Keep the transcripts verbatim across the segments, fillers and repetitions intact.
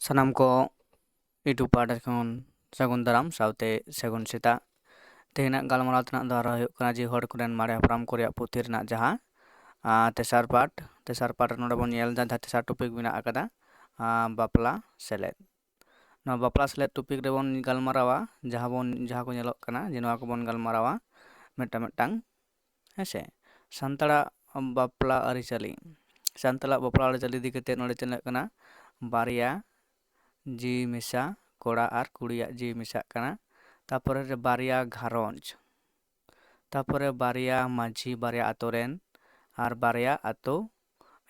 ᱥᱟᱱᱟᱢ ᱠᱚ YouTube ᱯᱟᱦᱴᱟ ᱠᱷᱚᱱ ᱥᱟᱹᱜᱩᱱ ᱫᱟᱨᱟᱢ ᱥᱟᱶᱛᱮ ᱥᱟᱹᱜᱩᱱ ᱥᱮᱛᱟᱜ᱾ ᱛᱮᱦᱮᱧᱟᱜ ᱜᱟᱞᱢᱟᱨᱟᱣ ᱛᱮᱱᱟᱜ ᱫᱚ ᱟᱨᱚ ᱦᱩᱭᱩᱜ ᱠᱟᱱᱟ ᱡᱮ ᱦᱚᱲ ᱠᱚᱨᱮᱱ ᱢᱟᱨᱮ ᱦᱟᱯᱲᱟᱢ ᱠᱚ ᱨᱮᱭᱟᱜ ᱯᱩᱛᱷᱤ ᱨᱮᱱᱟᱜ ᱡᱟᱦᱟᱸ, ᱟᱨ, ᱛᱮᱥᱟᱨ ᱯᱟᱴ, ᱛᱮᱥᱟᱨ ᱯᱟᱴ ᱨᱮ ᱱᱚᱰᱮ ᱵᱚᱱ ᱧᱮᱞ ᱮᱫᱟ ᱡᱟᱦᱟᱸ ᱛᱮᱥᱟᱨ ᱴᱚᱯᱤᱠ ᱢᱮᱱᱟᱜ ᱟᱠᱟᱫᱟ, ᱟᱨ, ᱵᱟᱯᱞᱟ ᱥᱮᱞᱮᱫ᱾ ᱱᱚᱣᱟ ᱵᱟᱯᱞᱟ ᱥᱮᱞᱮᱫ ᱴᱚᱯᱤᱠ ᱨᱮᱵᱚᱱ ᱜᱟᱞᱢᱟᱨᱟᱣᱟ, ᱡᱟᱦᱟᱸ ᱵᱚᱱ, ᱡᱟᱦᱟᱸ ᱠᱚ ᱧᱮᱞᱚᱜ ᱠᱟᱱᱟ ᱡᱮ ᱱᱚᱣᱟ ᱠᱚᱵᱚᱱ ᱜᱟᱞᱢᱟᱨᱟᱣᱟ ᱢᱤᱫᱴᱟᱝ ᱢᱤᱫᱴᱟᱝ, ᱦᱮᱸ ᱥᱮ᱾ ᱥᱟᱱᱛᱟᱲᱟᱜ ᱵᱟᱯᱞᱟ ᱟᱹᱨᱤᱪᱟᱹᱞᱤ, ᱥᱟᱱᱛᱟᱲᱟᱜ ᱵᱟᱯᱞᱟ ᱟᱹᱨᱤᱪᱟᱹᱞᱤ ᱤᱫᱤ ᱠᱟᱛᱮ ᱱᱚᱰᱮ ᱪᱮᱫ ᱧᱮᱞᱚᱜ ᱠᱟᱱᱟ, ᱵᱟᱨᱭᱟ ᱡᱤᱣᱤ ᱢᱮᱥᱟ ᱠᱚᱲᱟ ᱟᱨ ᱠᱩᱲᱤᱭᱟᱜ ᱡᱤᱣᱤ ᱢᱮᱥᱟᱜ ᱠᱟᱱᱟ᱾ ᱛᱟᱯᱚᱨᱮ ᱨᱮ ᱵᱟᱨᱭᱟ ᱜᱷᱟᱨᱚᱸᱡᱽ, ᱛᱟᱯᱚᱨᱮ ᱵᱟᱨᱭᱟ ᱢᱟᱹᱡᱷᱤ, ᱵᱟᱨᱭᱟ ᱟᱛᱳ ᱨᱮᱱ, ᱟᱨ ᱵᱟᱨᱭᱟ ᱟᱛᱳ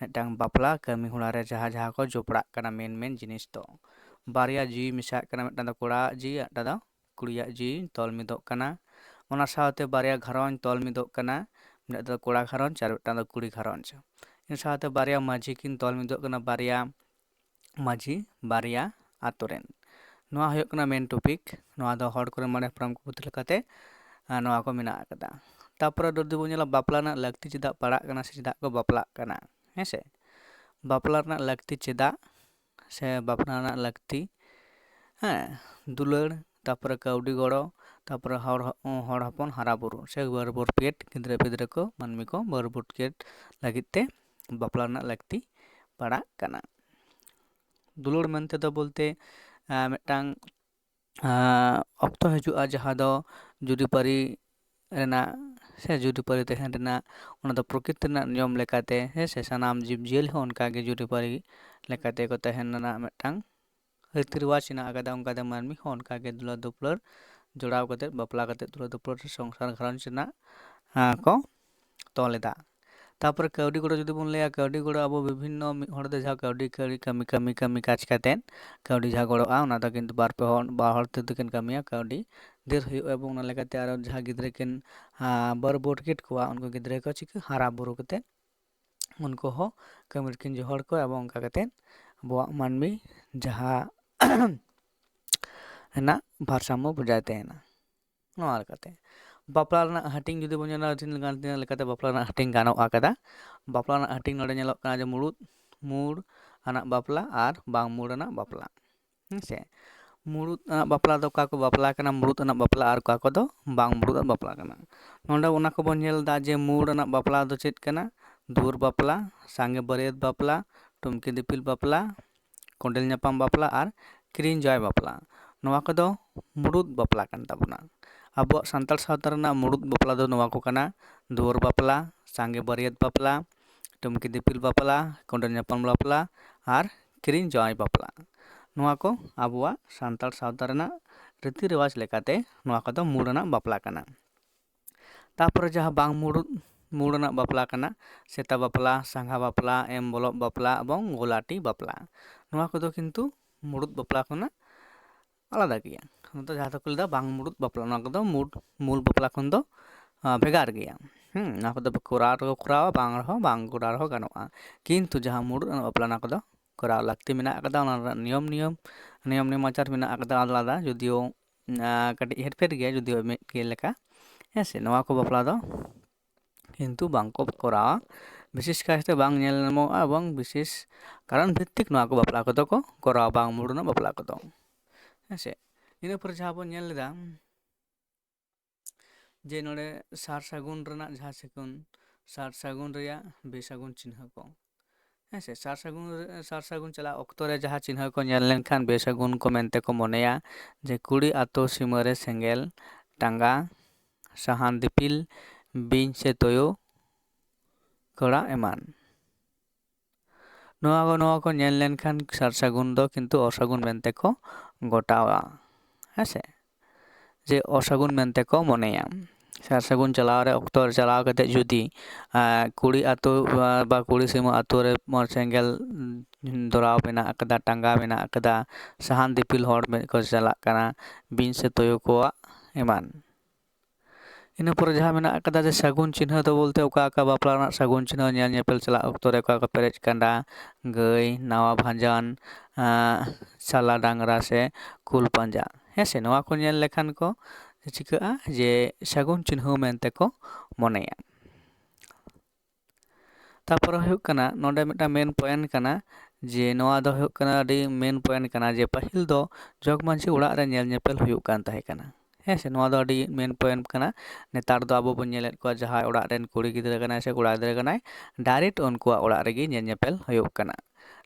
ᱢᱤᱫᱴᱟᱝ ᱵᱟᱯᱞᱟ ᱠᱟᱹᱢᱤ ᱦᱚᱨᱟ ᱨᱮ ᱡᱟᱦᱟᱸ ᱡᱟᱦᱟᱸ ᱠᱚ ᱡᱚᱯᱲᱟᱜ ᱠᱟᱱᱟ, ᱢᱮᱱ ᱢᱮᱱ ᱡᱤᱱᱤᱥ ᱫᱚ ᱵᱟᱨᱭᱟ ᱡᱤᱣᱤ ᱢᱮᱥᱟᱜ ᱠᱟᱱᱟ, ᱢᱤᱫᱴᱟᱝ ᱫᱚ ᱠᱚᱲᱟᱣᱟᱜ ᱡᱤᱣᱤ, ᱢᱤᱫᱴᱟᱝ ᱫᱚ ᱠᱩᱲᱤᱭᱟᱜ ᱡᱤᱣᱤ ᱛᱚᱞ ᱢᱤᱫᱚᱜ ᱠᱟᱱᱟ᱾ ᱚᱱᱟ ᱥᱟᱶᱛᱮ ᱵᱟᱨᱭᱟ ᱜᱷᱟᱨᱚᱸᱡᱽ ᱛᱚᱞ ᱢᱤᱫᱚᱜ ᱠᱟᱱᱟ, ᱢᱤᱫᱴᱟᱝ ᱫᱚ ᱠᱚᱲᱟ ᱜᱷᱟᱨᱚᱸᱡᱽ ᱟᱨ ᱢᱤᱫᱴᱟᱝ ᱫᱚ ᱠᱩᱲᱤ ᱜᱷᱟᱨᱚᱸᱡᱽ᱾ ᱤᱱᱟᱹ ᱥᱟᱶᱛᱮ ᱵᱟᱨᱭᱟ ᱢᱟᱹᱡᱷᱤ ᱠᱤᱱ ᱛᱚᱞ ᱢᱤᱫᱚᱜ ᱠᱟᱱᱟ, ᱵᱟᱨᱭᱟ ᱢᱟᱹᱡᱷᱤ, ᱵᱟᱨᱭᱟ ᱟᱛᱳ ᱨᱮᱱ᱾ ᱱᱚᱣᱟ ᱦᱩᱭᱩᱜ ᱠᱟᱱᱟ ᱢᱮᱱ ᱴᱚᱯᱤᱠ᱾ ᱱᱚᱣᱟ ᱫᱚ ᱦᱚᱲ ᱠᱚᱨᱮᱱ ᱢᱟᱨᱮ ᱦᱟᱯᱲᱟᱢ ᱠᱚ ᱯᱩᱛᱷᱤ ᱞᱮᱠᱟᱛᱮ, ᱟᱨ, ᱱᱚᱣᱟ ᱠᱚ ᱢᱮᱱᱟᱜ ᱟᱠᱟᱫᱟ᱾ ᱛᱟᱯᱚᱨᱮ ᱡᱩᱫᱤ ᱵᱚᱱ ᱧᱮᱞᱟ ᱵᱟᱯᱞᱟ ᱨᱮᱱᱟᱜ ᱞᱟᱹᱠᱛᱤ ᱪᱮᱫᱟᱜ ᱯᱟᱲᱟᱜ ᱠᱟᱱᱟ ᱥᱮ ᱪᱮᱫᱟᱜ ᱠᱚ ᱵᱟᱯᱞᱟᱜ ᱠᱟᱱᱟ, ᱦᱮᱸ ᱥᱮ? ᱵᱟᱯᱞᱟ ᱨᱮᱱᱟᱜ ᱞᱟᱹᱠᱛᱤ ᱪᱮᱫᱟᱜ ᱥᱮ ᱵᱟᱯᱞᱟ ᱨᱮᱱᱟᱜ ᱞᱟᱹᱠᱛᱤ, ᱦᱮᱸ, ᱫᱩᱞᱟᱹᱲ, ᱛᱟᱯᱚᱨᱮ ᱠᱟᱹᱣᱰᱤ ᱜᱚᱲᱚ, ᱛᱟᱯᱚᱨᱮ ᱦᱚᱲ ᱦᱚ-, ᱦᱚᱲ ᱦᱚᱯᱚᱱ ᱦᱟᱨᱟ ᱵᱩᱨᱩ ᱥᱮ ᱵᱟᱹᱨᱵᱷᱩᱨ ᱯᱮᱴ ᱜᱤᱫᱽᱨᱟᱹ ᱯᱤᱫᱽᱨᱟᱹ ᱠᱚ, ᱢᱟᱹᱱᱢᱤ ᱠᱚ ᱵᱟᱹᱨᱵᱷᱩᱨ ᱯᱮᱴ ᱞᱟᱹᱜᱤᱫ ᱛᱮ ᱵᱟᱯᱞᱟ ᱨᱮᱱᱟᱜ ᱞᱟᱹᱠᱛᱤ ᱯᱟᱲᱟᱜ ᱠᱟᱱᱟ᱾ ᱫᱩᱞᱟᱹᱲ ᱢᱮᱱᱛᱮ ᱫᱚ ᱵᱚᱞᱛᱮ, ᱟᱸ, ᱢᱤᱫᱴᱟᱝ, ᱟᱸ, ᱚᱠᱛᱚ ᱦᱤᱡᱩᱜᱼᱟ ᱡᱟᱦᱟᱸ ᱫᱚ ᱡᱩᱨᱤᱯᱟᱹᱨᱤ ᱨᱮᱱᱟᱜ ᱥᱮ ᱡᱩᱨᱤᱯᱟᱹᱨᱤ ᱛᱟᱦᱮᱱ ᱨᱮᱱᱟᱜ, ᱚᱱᱟ ᱫᱚ ᱯᱨᱚᱠᱨᱤᱛᱤ ᱨᱮᱱᱟᱜ ᱱᱤᱭᱚᱢ ᱞᱮᱠᱟᱛᱮ, ᱦᱮᱸ ᱥᱮ, ᱥᱟᱱᱟᱢ ᱡᱤᱵᱽᱼᱡᱤᱭᱟᱹᱞᱤ ᱦᱚᱸ ᱚᱱᱠᱟᱜᱮ ᱡᱩᱨᱤᱯᱟᱹᱨᱤ ᱞᱮᱠᱟᱛᱮ ᱠᱚ ᱛᱟᱦᱮᱱ ᱨᱮᱱᱟᱜ ᱢᱤᱫᱴᱟᱝ ᱨᱤᱛᱤ ᱨᱮᱣᱟᱡᱽ ᱦᱮᱱᱟᱜ ᱟᱠᱟᱫᱟ᱾ ᱚᱱᱠᱟᱛᱮ ᱢᱟᱹᱱᱢᱤ ᱦᱚᱸ ᱚᱱᱠᱟᱜᱮ ᱫᱩᱞᱟᱹᱲ ᱫᱩᱯᱞᱟᱹᱲ ᱡᱚᱲᱟᱣ ᱠᱟᱛᱮᱫ, ᱵᱟᱯᱞᱟ ᱠᱟᱛᱮᱫ, ᱫᱩᱞᱟᱹᱲ ᱫᱩᱯᱞᱟᱹᱲ ᱨᱮ ᱥᱚᱝᱥᱟᱨ ᱜᱷᱟᱨᱚᱸᱡᱽ ᱨᱮᱱᱟᱜ, ᱟᱸ, ᱠᱚ ᱛᱚᱞ ᱮᱫᱟ᱾ ᱛᱟᱯᱚᱨᱮ ᱠᱟᱹᱣᱰᱤ ᱜᱚᱲᱚ ᱡᱩᱫᱤ ᱵᱚᱱ ᱞᱟᱹᱭᱟ, ᱠᱟᱹᱣᱰᱤ ᱜᱚᱲᱚ ᱟᱵᱚ ᱵᱤᱵᱷᱤᱱᱱᱚ ᱢᱤᱫ ᱦᱚᱲ ᱫᱚ ᱡᱟᱦᱟᱸ ᱠᱟᱹᱣᱰᱤ, ᱠᱟᱹᱣᱰᱤ ᱠᱟᱹᱢᱤ, ᱠᱟᱹᱢᱤ, ᱠᱟᱹᱢᱤ ᱠᱟᱡᱽ ᱠᱟᱛᱮᱫ ᱠᱟᱹᱣᱰᱤ ᱡᱟᱦᱟᱸ ᱜᱚᱲᱚᱜᱼᱟ, ᱚᱱᱟ ᱫᱚ ᱠᱤᱱᱛᱩ ᱵᱟᱨ ᱯᱮ ᱦᱚᱲ, ᱵᱟᱨ ᱦᱚᱲ ᱛᱮᱫᱚ ᱠᱤᱱ ᱠᱟᱹᱢᱤᱭᱟ, ᱠᱟᱹᱣᱰᱤ ᱰᱷᱮᱨ ᱦᱩᱭᱩᱜᱼᱟ᱾ ᱮᱵᱚᱝ ᱚᱱᱟ ᱞᱮᱠᱟᱛᱮ ᱟᱨᱚ ᱡᱟᱦᱟᱸ ᱜᱤᱫᱽᱨᱟᱹ ᱠᱤᱱ, ᱟᱸ, ᱵᱟᱹᱨ ᱵᱳᱴ ᱠᱮᱫ ᱠᱚᱣᱟ, ᱩᱱᱠᱩ ᱜᱤᱫᱽᱨᱟᱹ ᱠᱚ ᱪᱤᱠᱟᱹ ᱦᱟᱨᱟ ᱵᱩᱨᱩ ᱠᱟᱛᱮᱫ ᱩᱱᱠᱩ ᱦᱚᱸ ᱠᱟᱹᱢᱤ ᱨᱮᱠᱤᱱ ᱡᱚᱦᱚᱲ ᱠᱚᱣᱟ᱾ ᱮᱵᱚᱝ ᱚᱱᱠᱟ ᱠᱟᱛᱮᱫ ᱟᱵᱚᱣᱟᱜ ᱢᱟᱹᱱᱢᱤ ᱡᱟᱦᱟᱸ ᱨᱮᱱᱟᱜ ᱵᱷᱟᱨᱥᱟᱢᱢᱚ ᱵᱚᱡᱟᱭ ᱛᱟᱦᱮᱱᱟ᱾ ᱱᱚᱣᱟ ᱞᱮᱠᱟᱛᱮ ᱵᱟᱯᱞᱟ ᱨᱮᱱᱟᱜ ᱦᱟᱹᱴᱤᱧ ᱡᱩᱫᱤ ᱵᱚᱱ ᱧᱮᱞᱟ, ᱛᱤᱱᱟᱹᱜ ᱜᱟᱱ, ᱛᱤᱱᱟᱹᱜ ᱞᱮᱠᱟᱛᱮ ᱵᱟᱯᱞᱟ ᱨᱮᱱᱟᱜ ᱦᱟᱹᱴᱤᱧ ᱜᱟᱱᱚᱜ ᱟᱠᱟᱫᱟ᱾ ᱵᱟᱯᱞᱟ ᱨᱮᱱᱟᱜ ᱦᱟᱹᱴᱤᱧ ᱱᱚᱰᱮ ᱧᱮᱞᱚᱜ ᱠᱟᱱᱟ ᱡᱮ ᱢᱩᱲᱩᱫ, ᱢᱩᱲ, ᱟᱱᱟᱜ ᱵᱟᱯᱞᱟ ᱟᱨ ᱵᱟᱝ ᱢᱩᱲ ᱟᱱᱟᱜ ᱵᱟᱯᱞᱟ᱾ ᱦᱮᱸ ᱥᱮ? ᱢᱩᱲᱩᱫ ᱟᱱᱟᱜ ᱵᱟᱯᱞᱟ ᱫᱚ ᱚᱠᱟ ᱠᱚ ᱵᱟᱯᱞᱟ ᱠᱟᱱᱟ ᱢᱩᱲᱩᱫ ᱟᱱᱟᱜ ᱵᱟᱯᱞᱟ ᱟᱨ ᱚᱠᱟ ᱠᱚᱫᱚ ᱵᱟᱝ ᱢᱩᱲᱩᱫ ᱟᱱᱟᱜ ᱵᱟᱯᱞᱟ ᱠᱟᱱᱟ? ᱱᱚᱰᱮ ᱚᱱᱟ ᱠᱚᱵᱚᱱ ᱧᱮᱞ ᱮᱫᱟ ᱡᱮ ᱢᱩᱲ ᱟᱱᱟᱜ ᱵᱟᱯᱞᱟ ᱫᱚ ᱪᱮᱫ ᱠᱟᱱᱟ? ᱫᱩᱣᱟᱹᱨ ᱵᱟᱯᱞᱟ, ᱥᱟᱸᱜᱮ ᱵᱟᱹᱨᱭᱟᱹᱛ ᱵᱟᱯᱞᱟ, ᱴᱩᱢᱠᱤ ᱫᱤᱯᱤᱞ ᱵᱟᱯᱞᱟ, ᱠᱚᱸᱰᱮᱞ ᱧᱟᱯᱟᱢ ᱵᱟᱯᱞᱟ ᱟᱨ ᱠᱤᱨᱤᱧ ᱡᱟᱶᱟᱭ ᱵᱟᱯᱞᱟ᱾ ᱱᱚᱣᱟ ᱠᱚᱫᱚ ᱢᱩᱲᱩᱫ ᱵᱟᱯᱞᱟ ᱠᱟᱱ ᱛᱟᱵᱚᱱᱟ᱾ ᱟᱵᱚᱣᱟᱜ ᱥᱟᱱᱛᱟᱲ ᱥᱟᱶᱛᱟ ᱨᱮᱱᱟᱜ ᱢᱩᱲᱩᱫ ᱵᱟᱯᱞᱟ ᱫᱚ ᱱᱚᱣᱟ ᱠᱚ ᱠᱟᱱᱟ: ᱫᱩᱣᱟᱹᱨ ᱵᱟᱯᱞᱟ, ᱥᱟᱸᱜᱮ ᱵᱟᱹᱨᱭᱟᱹᱛ ᱵᱟᱯᱞᱟ, ᱴᱩᱢᱠᱤ ᱫᱤᱯᱤᱞ ᱵᱟᱯᱞᱟ, ᱠᱚᱸᱰᱮᱞ ᱧᱟᱯᱟᱢ ᱵᱟᱯᱞᱟ ᱟᱨ ᱠᱤᱨᱤᱧ ᱡᱟᱶᱟᱭ ᱵᱟᱯᱞᱟ᱾ ᱱᱚᱣᱟ ᱠᱚ ᱟᱵᱚᱣᱟᱜ ᱥᱟᱱᱛᱟᱲ ᱥᱟᱶᱛᱟ ᱨᱮᱱᱟᱜ ᱨᱤᱛᱤ ᱨᱮᱣᱟᱡᱽ ᱞᱮᱠᱟᱛᱮ ᱱᱚᱣᱟ ᱠᱚᱫᱚ ᱢᱩᱲ ᱨᱮᱱᱟᱜ ᱵᱟᱯᱞᱟ ᱠᱟᱱᱟ᱾ ᱛᱟᱯᱚᱨᱮ ᱡᱟᱦᱟᱸ ᱵᱟᱝ ᱢᱩᱲᱩᱫ ᱢᱩᱲ ᱨᱮᱱᱟᱜ ᱵᱟᱯᱞᱟ ᱠᱟᱱᱟ, ᱥᱮᱛᱟ ᱵᱟᱯᱞᱟ, ᱥᱟᱸᱜᱷᱟ ᱵᱟᱯᱞᱟ, ᱮᱢ ᱵᱚᱞᱚᱜ ᱵᱟᱯᱞᱟ ᱮᱵᱚᱝ ᱜᱳᱞᱟᱴᱤ ᱵᱟᱯᱞᱟ᱾ ᱱᱚᱣᱟ ᱠᱚᱫᱚ ᱠᱤᱱᱛᱩ ᱢᱩᱲᱩᱫ ᱵᱟᱯᱞᱟ ᱠᱷᱚᱱᱟᱜ ᱟᱞᱟᱫᱟ ᱜᱮᱭᱟ᱾ ᱱᱚᱛᱮ ᱡᱟᱦᱟᱸ ᱫᱚᱠᱚ ᱞᱟᱹᱭᱫᱟ ᱵᱟᱝ ᱢᱩᱲᱩᱫ ᱵᱟᱯᱞᱟ, ᱱᱚᱣᱟ ᱠᱚᱫᱚ ᱢᱩᱲ ᱢᱩᱞ ᱵᱟᱯᱞᱟ ᱠᱷᱚᱱ ᱫᱚ ᱟᱸ, ᱵᱷᱮᱜᱟᱨ ᱜᱮᱭᱟ᱾ ᱦᱩᱸ, ᱱᱚᱣᱟ ᱠᱚᱫᱚ ᱠᱚᱨᱟᱣ ᱨᱮᱦᱚᱸ ᱠᱚᱨᱟᱣᱟ, ᱵᱟᱝ ᱨᱮᱦᱚᱸ ᱵᱟᱝ ᱠᱚᱨᱟᱣ ᱨᱮᱦᱚᱸ ᱜᱟᱱᱚᱜᱼᱟ᱾ ᱠᱤᱱᱛᱩ ᱡᱟᱦᱟᱸ ᱢᱩᱲᱩᱫ ᱟᱱᱟᱜ ᱵᱟᱯᱞᱟ, ᱚᱱᱟ ᱠᱚᱫᱚ ᱠᱚᱨᱟᱣ ᱞᱟᱹᱠᱛᱤ ᱢᱮᱱᱟᱜ ᱟᱠᱟᱫᱟ᱾ ᱚᱱᱟ ᱨᱮᱱᱟᱜ ᱱᱤᱭᱚᱢ ᱱᱤᱭᱚᱢ ᱱᱤᱭᱚᱢ ᱱᱮᱢᱟᱪᱟᱨ ᱢᱮᱱᱟᱜ ᱟᱠᱟᱫᱟ ᱟᱞᱟᱫᱟ, ᱡᱩᱫᱤᱭᱳ ᱟᱸ, ᱠᱟᱹᱴᱤᱡ ᱦᱮᱨᱯᱷᱮᱨ ᱜᱮᱭᱟ, ᱡᱩᱫᱤᱭᱳ ᱢᱤᱫ ᱜᱮ ᱞᱮᱠᱟ᱾ ᱦᱮᱸ ᱥᱮ, ᱱᱚᱣᱟ ᱠᱚ ᱵᱟᱯᱞᱟ ᱫᱚ ᱠᱤᱱᱛᱩ ᱵᱟᱝ ᱠᱚ ᱠᱚᱨᱟᱣᱟ᱾ ᱵᱤᱥᱮᱥ ᱠᱟᱭᱛᱮ ᱵᱟᱝ ᱧᱮᱞ ᱧᱟᱢᱚᱜᱼᱟ ᱮᱵᱚᱝ ᱵᱤᱥᱮᱥ ᱠᱟᱨᱚᱱ ᱵᱷᱤᱛᱛᱤᱠ ᱱᱚᱣᱟ ᱠᱚ ᱵᱟᱯᱞᱟ ᱠᱚᱫᱚ ᱠᱚ ᱠᱚᱨᱟᱣᱟ, ᱵᱟᱝ ᱢᱩᱲ ᱨᱮᱱᱟᱜ ᱵᱟᱯᱞᱟ ᱠᱚᱫᱚ᱾ ᱦᱮᱸ ᱥᱮ, ᱤᱱᱟᱹ ᱯᱚᱨᱮ ᱡᱟᱦᱟᱸ ᱵᱚᱱ ᱧᱮᱞ ᱞᱮᱫᱟ ᱡᱮ ᱱᱚᱰᱮ ᱥᱟᱨ ᱥᱟᱹᱜᱩᱱ ᱨᱮᱱᱟᱜ ᱡᱟᱦᱟᱸ ᱥᱤᱠᱩᱱ, ᱥᱟᱨ ᱥᱟᱹᱜᱩᱱ ᱨᱮᱭᱟᱜ ᱵᱮᱥᱟᱹᱜᱩᱱ ᱪᱤᱱᱦᱟᱹ ᱠᱚ᱾ ᱦᱮᱸ ᱥᱮ, ᱥᱟᱨ ᱥᱟᱹᱜᱩᱱ ᱨᱮ, ᱥᱟᱨ ᱥᱟᱹᱜᱩᱱ ᱪᱟᱞᱟᱜ ᱚᱠᱛᱚ ᱨᱮ ᱡᱟᱦᱟᱸ ᱪᱤᱱᱦᱟᱹ ᱠᱚ ᱧᱮᱞ ᱞᱮᱱᱠᱷᱟᱱ ᱵᱮᱥᱟᱹᱜᱩᱱ ᱠᱚ ᱢᱮᱱᱛᱮ ᱠᱚ ᱢᱚᱱᱮᱭᱟ, ᱡᱮ ᱠᱩᱲᱤ ᱟᱛᱳ ᱥᱤᱢᱟᱹ ᱨᱮ ᱥᱮᱸᱜᱮᱞ, ᱴᱟᱸᱜᱟ, ᱥᱟᱦᱟᱱ ᱫᱤᱯᱤᱞ, ᱵᱤᱧ ᱥᱮ ᱛᱩᱭᱩ, ᱠᱚᱲᱟ ᱮᱢᱟᱱ᱾ ᱱᱚᱣᱟ ᱠᱚ, ᱱᱚᱣᱟ ᱠᱚ ᱧᱮᱞ ᱞᱮᱱᱠᱷᱟᱱ ᱥᱟᱨ ᱥᱟᱹᱜᱩᱱ ᱫᱚ ᱠᱤᱱᱛᱩ ᱚᱥᱟᱹᱜᱩᱱ ᱢᱮᱱᱛᱮ ᱠᱚ ᱜᱚᱴᱟᱣᱟ᱾ ᱦᱮᱸ ᱥᱮ? ᱡᱮ ᱚᱥᱟᱹᱜᱩᱱ ᱢᱮᱱᱛᱮ ᱠᱚ ᱢᱚᱱᱮᱭᱟ᱾ ᱥᱟᱨ ᱥᱟᱹᱜᱩᱱ ᱪᱟᱞᱟᱣ ᱨᱮ ᱚᱠᱛᱚ ᱨᱮ ᱪᱟᱞᱟᱣ ᱠᱟᱛᱮ ᱡᱩᱫᱤ, ᱟᱸ, ᱠᱩᱲᱤ ᱟᱛᱳ, ᱟᱸ, ᱵᱟ ᱠᱩᱲᱤ ᱥᱤᱢᱟᱹ ᱟᱛᱳ ᱨᱮ ᱢᱚ-, ᱥᱮᱸᱜᱮᱞ ᱫᱷᱚᱨᱟᱣ ᱢᱮᱱᱟᱜ ᱟᱠᱟᱫᱟ, ᱴᱟᱸᱜᱟ ᱢᱮᱱᱟᱜ ᱟᱠᱟᱫᱟ, ᱥᱟᱦᱟᱱ ᱫᱤᱯᱤᱞ ᱦᱚᱲ ᱢᱮ-, ᱠᱚ ᱪᱟᱞᱟᱜ ᱠᱟᱱᱟ, ᱵᱤᱧ ᱥᱮ ᱛᱩᱭᱩ ᱠᱚᱣᱟᱜ ᱮᱢᱟᱱ᱾ ᱤᱱᱟᱹ ᱯᱚᱨᱮ ᱡᱟᱦᱟᱸ ᱢᱮᱱᱟᱜ ᱟᱠᱟᱫᱟ ᱡᱮ ᱥᱟᱹᱜᱩᱱ ᱪᱤᱱᱦᱟᱹ ᱫᱚ ᱵᱚᱞᱛᱮ ᱚᱠᱟ ᱚᱠᱟ ᱵᱟᱯᱞᱟ ᱨᱮᱱᱟᱜ ᱥᱟᱹᱜᱩᱱ ᱪᱤᱱᱦᱟᱹ ᱧᱮᱞ ᱧᱮᱯᱮᱞ ᱪᱟᱞᱟᱜ ᱚᱠᱛᱚ ᱨᱮ ᱚᱠᱟ ᱚᱠᱟ ᱯᱮᱨᱮᱡ ᱠᱟᱸᱰᱟ, ᱜᱟᱹᱭ, ᱱᱟᱣᱟ ᱵᱷᱟᱸᱡᱟᱱ, ᱟᱸ, ᱥᱟᱞᱟ ᱰᱟᱝᱨᱟ ᱥᱮ ᱠᱩᱞ ᱯᱟᱸᱡᱟ᱾ ᱦᱮᱸ ᱥᱮ, ᱱᱚᱣᱟ ᱠᱚ ᱧᱮᱞ ᱞᱮᱠᱷᱟᱱ ᱠᱚ ᱪᱤᱠᱟᱹᱜᱼᱟ ᱡᱮ ᱥᱟᱹᱜᱩᱱ ᱪᱤᱱᱦᱟᱹ ᱢᱮᱱᱛᱮ ᱠᱚ ᱢᱚᱱᱮᱭᱟ᱾ ᱛᱟᱯᱚᱨᱮ ᱦᱩᱭᱩᱜ ᱠᱟᱱᱟ, ᱱᱚᱰᱮ ᱢᱤᱫᱴᱟᱝ ᱢᱮᱱ ᱯᱚᱭᱮᱱᱴ ᱠᱟᱱᱟ ᱡᱮ ᱱᱚᱣᱟ ᱫᱚ ᱦᱩᱭᱩᱜ ᱠᱟᱱᱟ ᱟᱹᱰᱤ ᱢᱮᱱ ᱯᱚᱭᱮᱱᱴ ᱠᱟᱱᱟ, ᱡᱮ ᱯᱟᱹᱦᱤᱞ ᱫᱚ ᱡᱚᱜᱽ ᱢᱟᱹᱡᱷᱤ ᱚᱲᱟᱜ ᱨᱮ ᱧᱮᱞ ᱧᱮᱯᱮᱞ ᱦᱩᱭᱩᱜ ᱠᱟᱱ ᱛᱟᱦᱮᱸ ᱠᱟᱱᱟ᱾ ᱦᱮᱸ ᱥᱮ, ᱱᱚᱣᱟ ᱫᱚ ᱟᱹᱰᱤ ᱢᱮᱱ ᱯᱚᱭᱮᱱᱴ ᱠᱟᱱᱟ᱾ ᱱᱮᱛᱟᱨ ᱫᱚ ᱟᱵᱚ ᱵᱚᱱ ᱧᱮᱞᱮᱫ ᱠᱚᱣᱟ, ᱡᱟᱦᱟᱸᱭ ᱚᱲᱟᱜ ᱨᱮᱱ ᱠᱩᱲᱤ ᱜᱤᱫᱽᱨᱟᱹ ᱠᱟᱱᱟᱭ ᱥᱮ ᱠᱚᱲᱟ ᱜᱤᱫᱽᱨᱟᱹ ᱠᱟᱱᱟᱭ, ᱰᱟᱭᱨᱮᱠᱴ ᱩᱱᱠᱩᱣᱟᱜ ᱚᱲᱟᱜ ᱨᱮᱜᱮ ᱧᱮᱞ ᱧᱮᱯᱮᱞ ᱦᱩᱭᱩᱜ ᱠᱟᱱᱟ᱾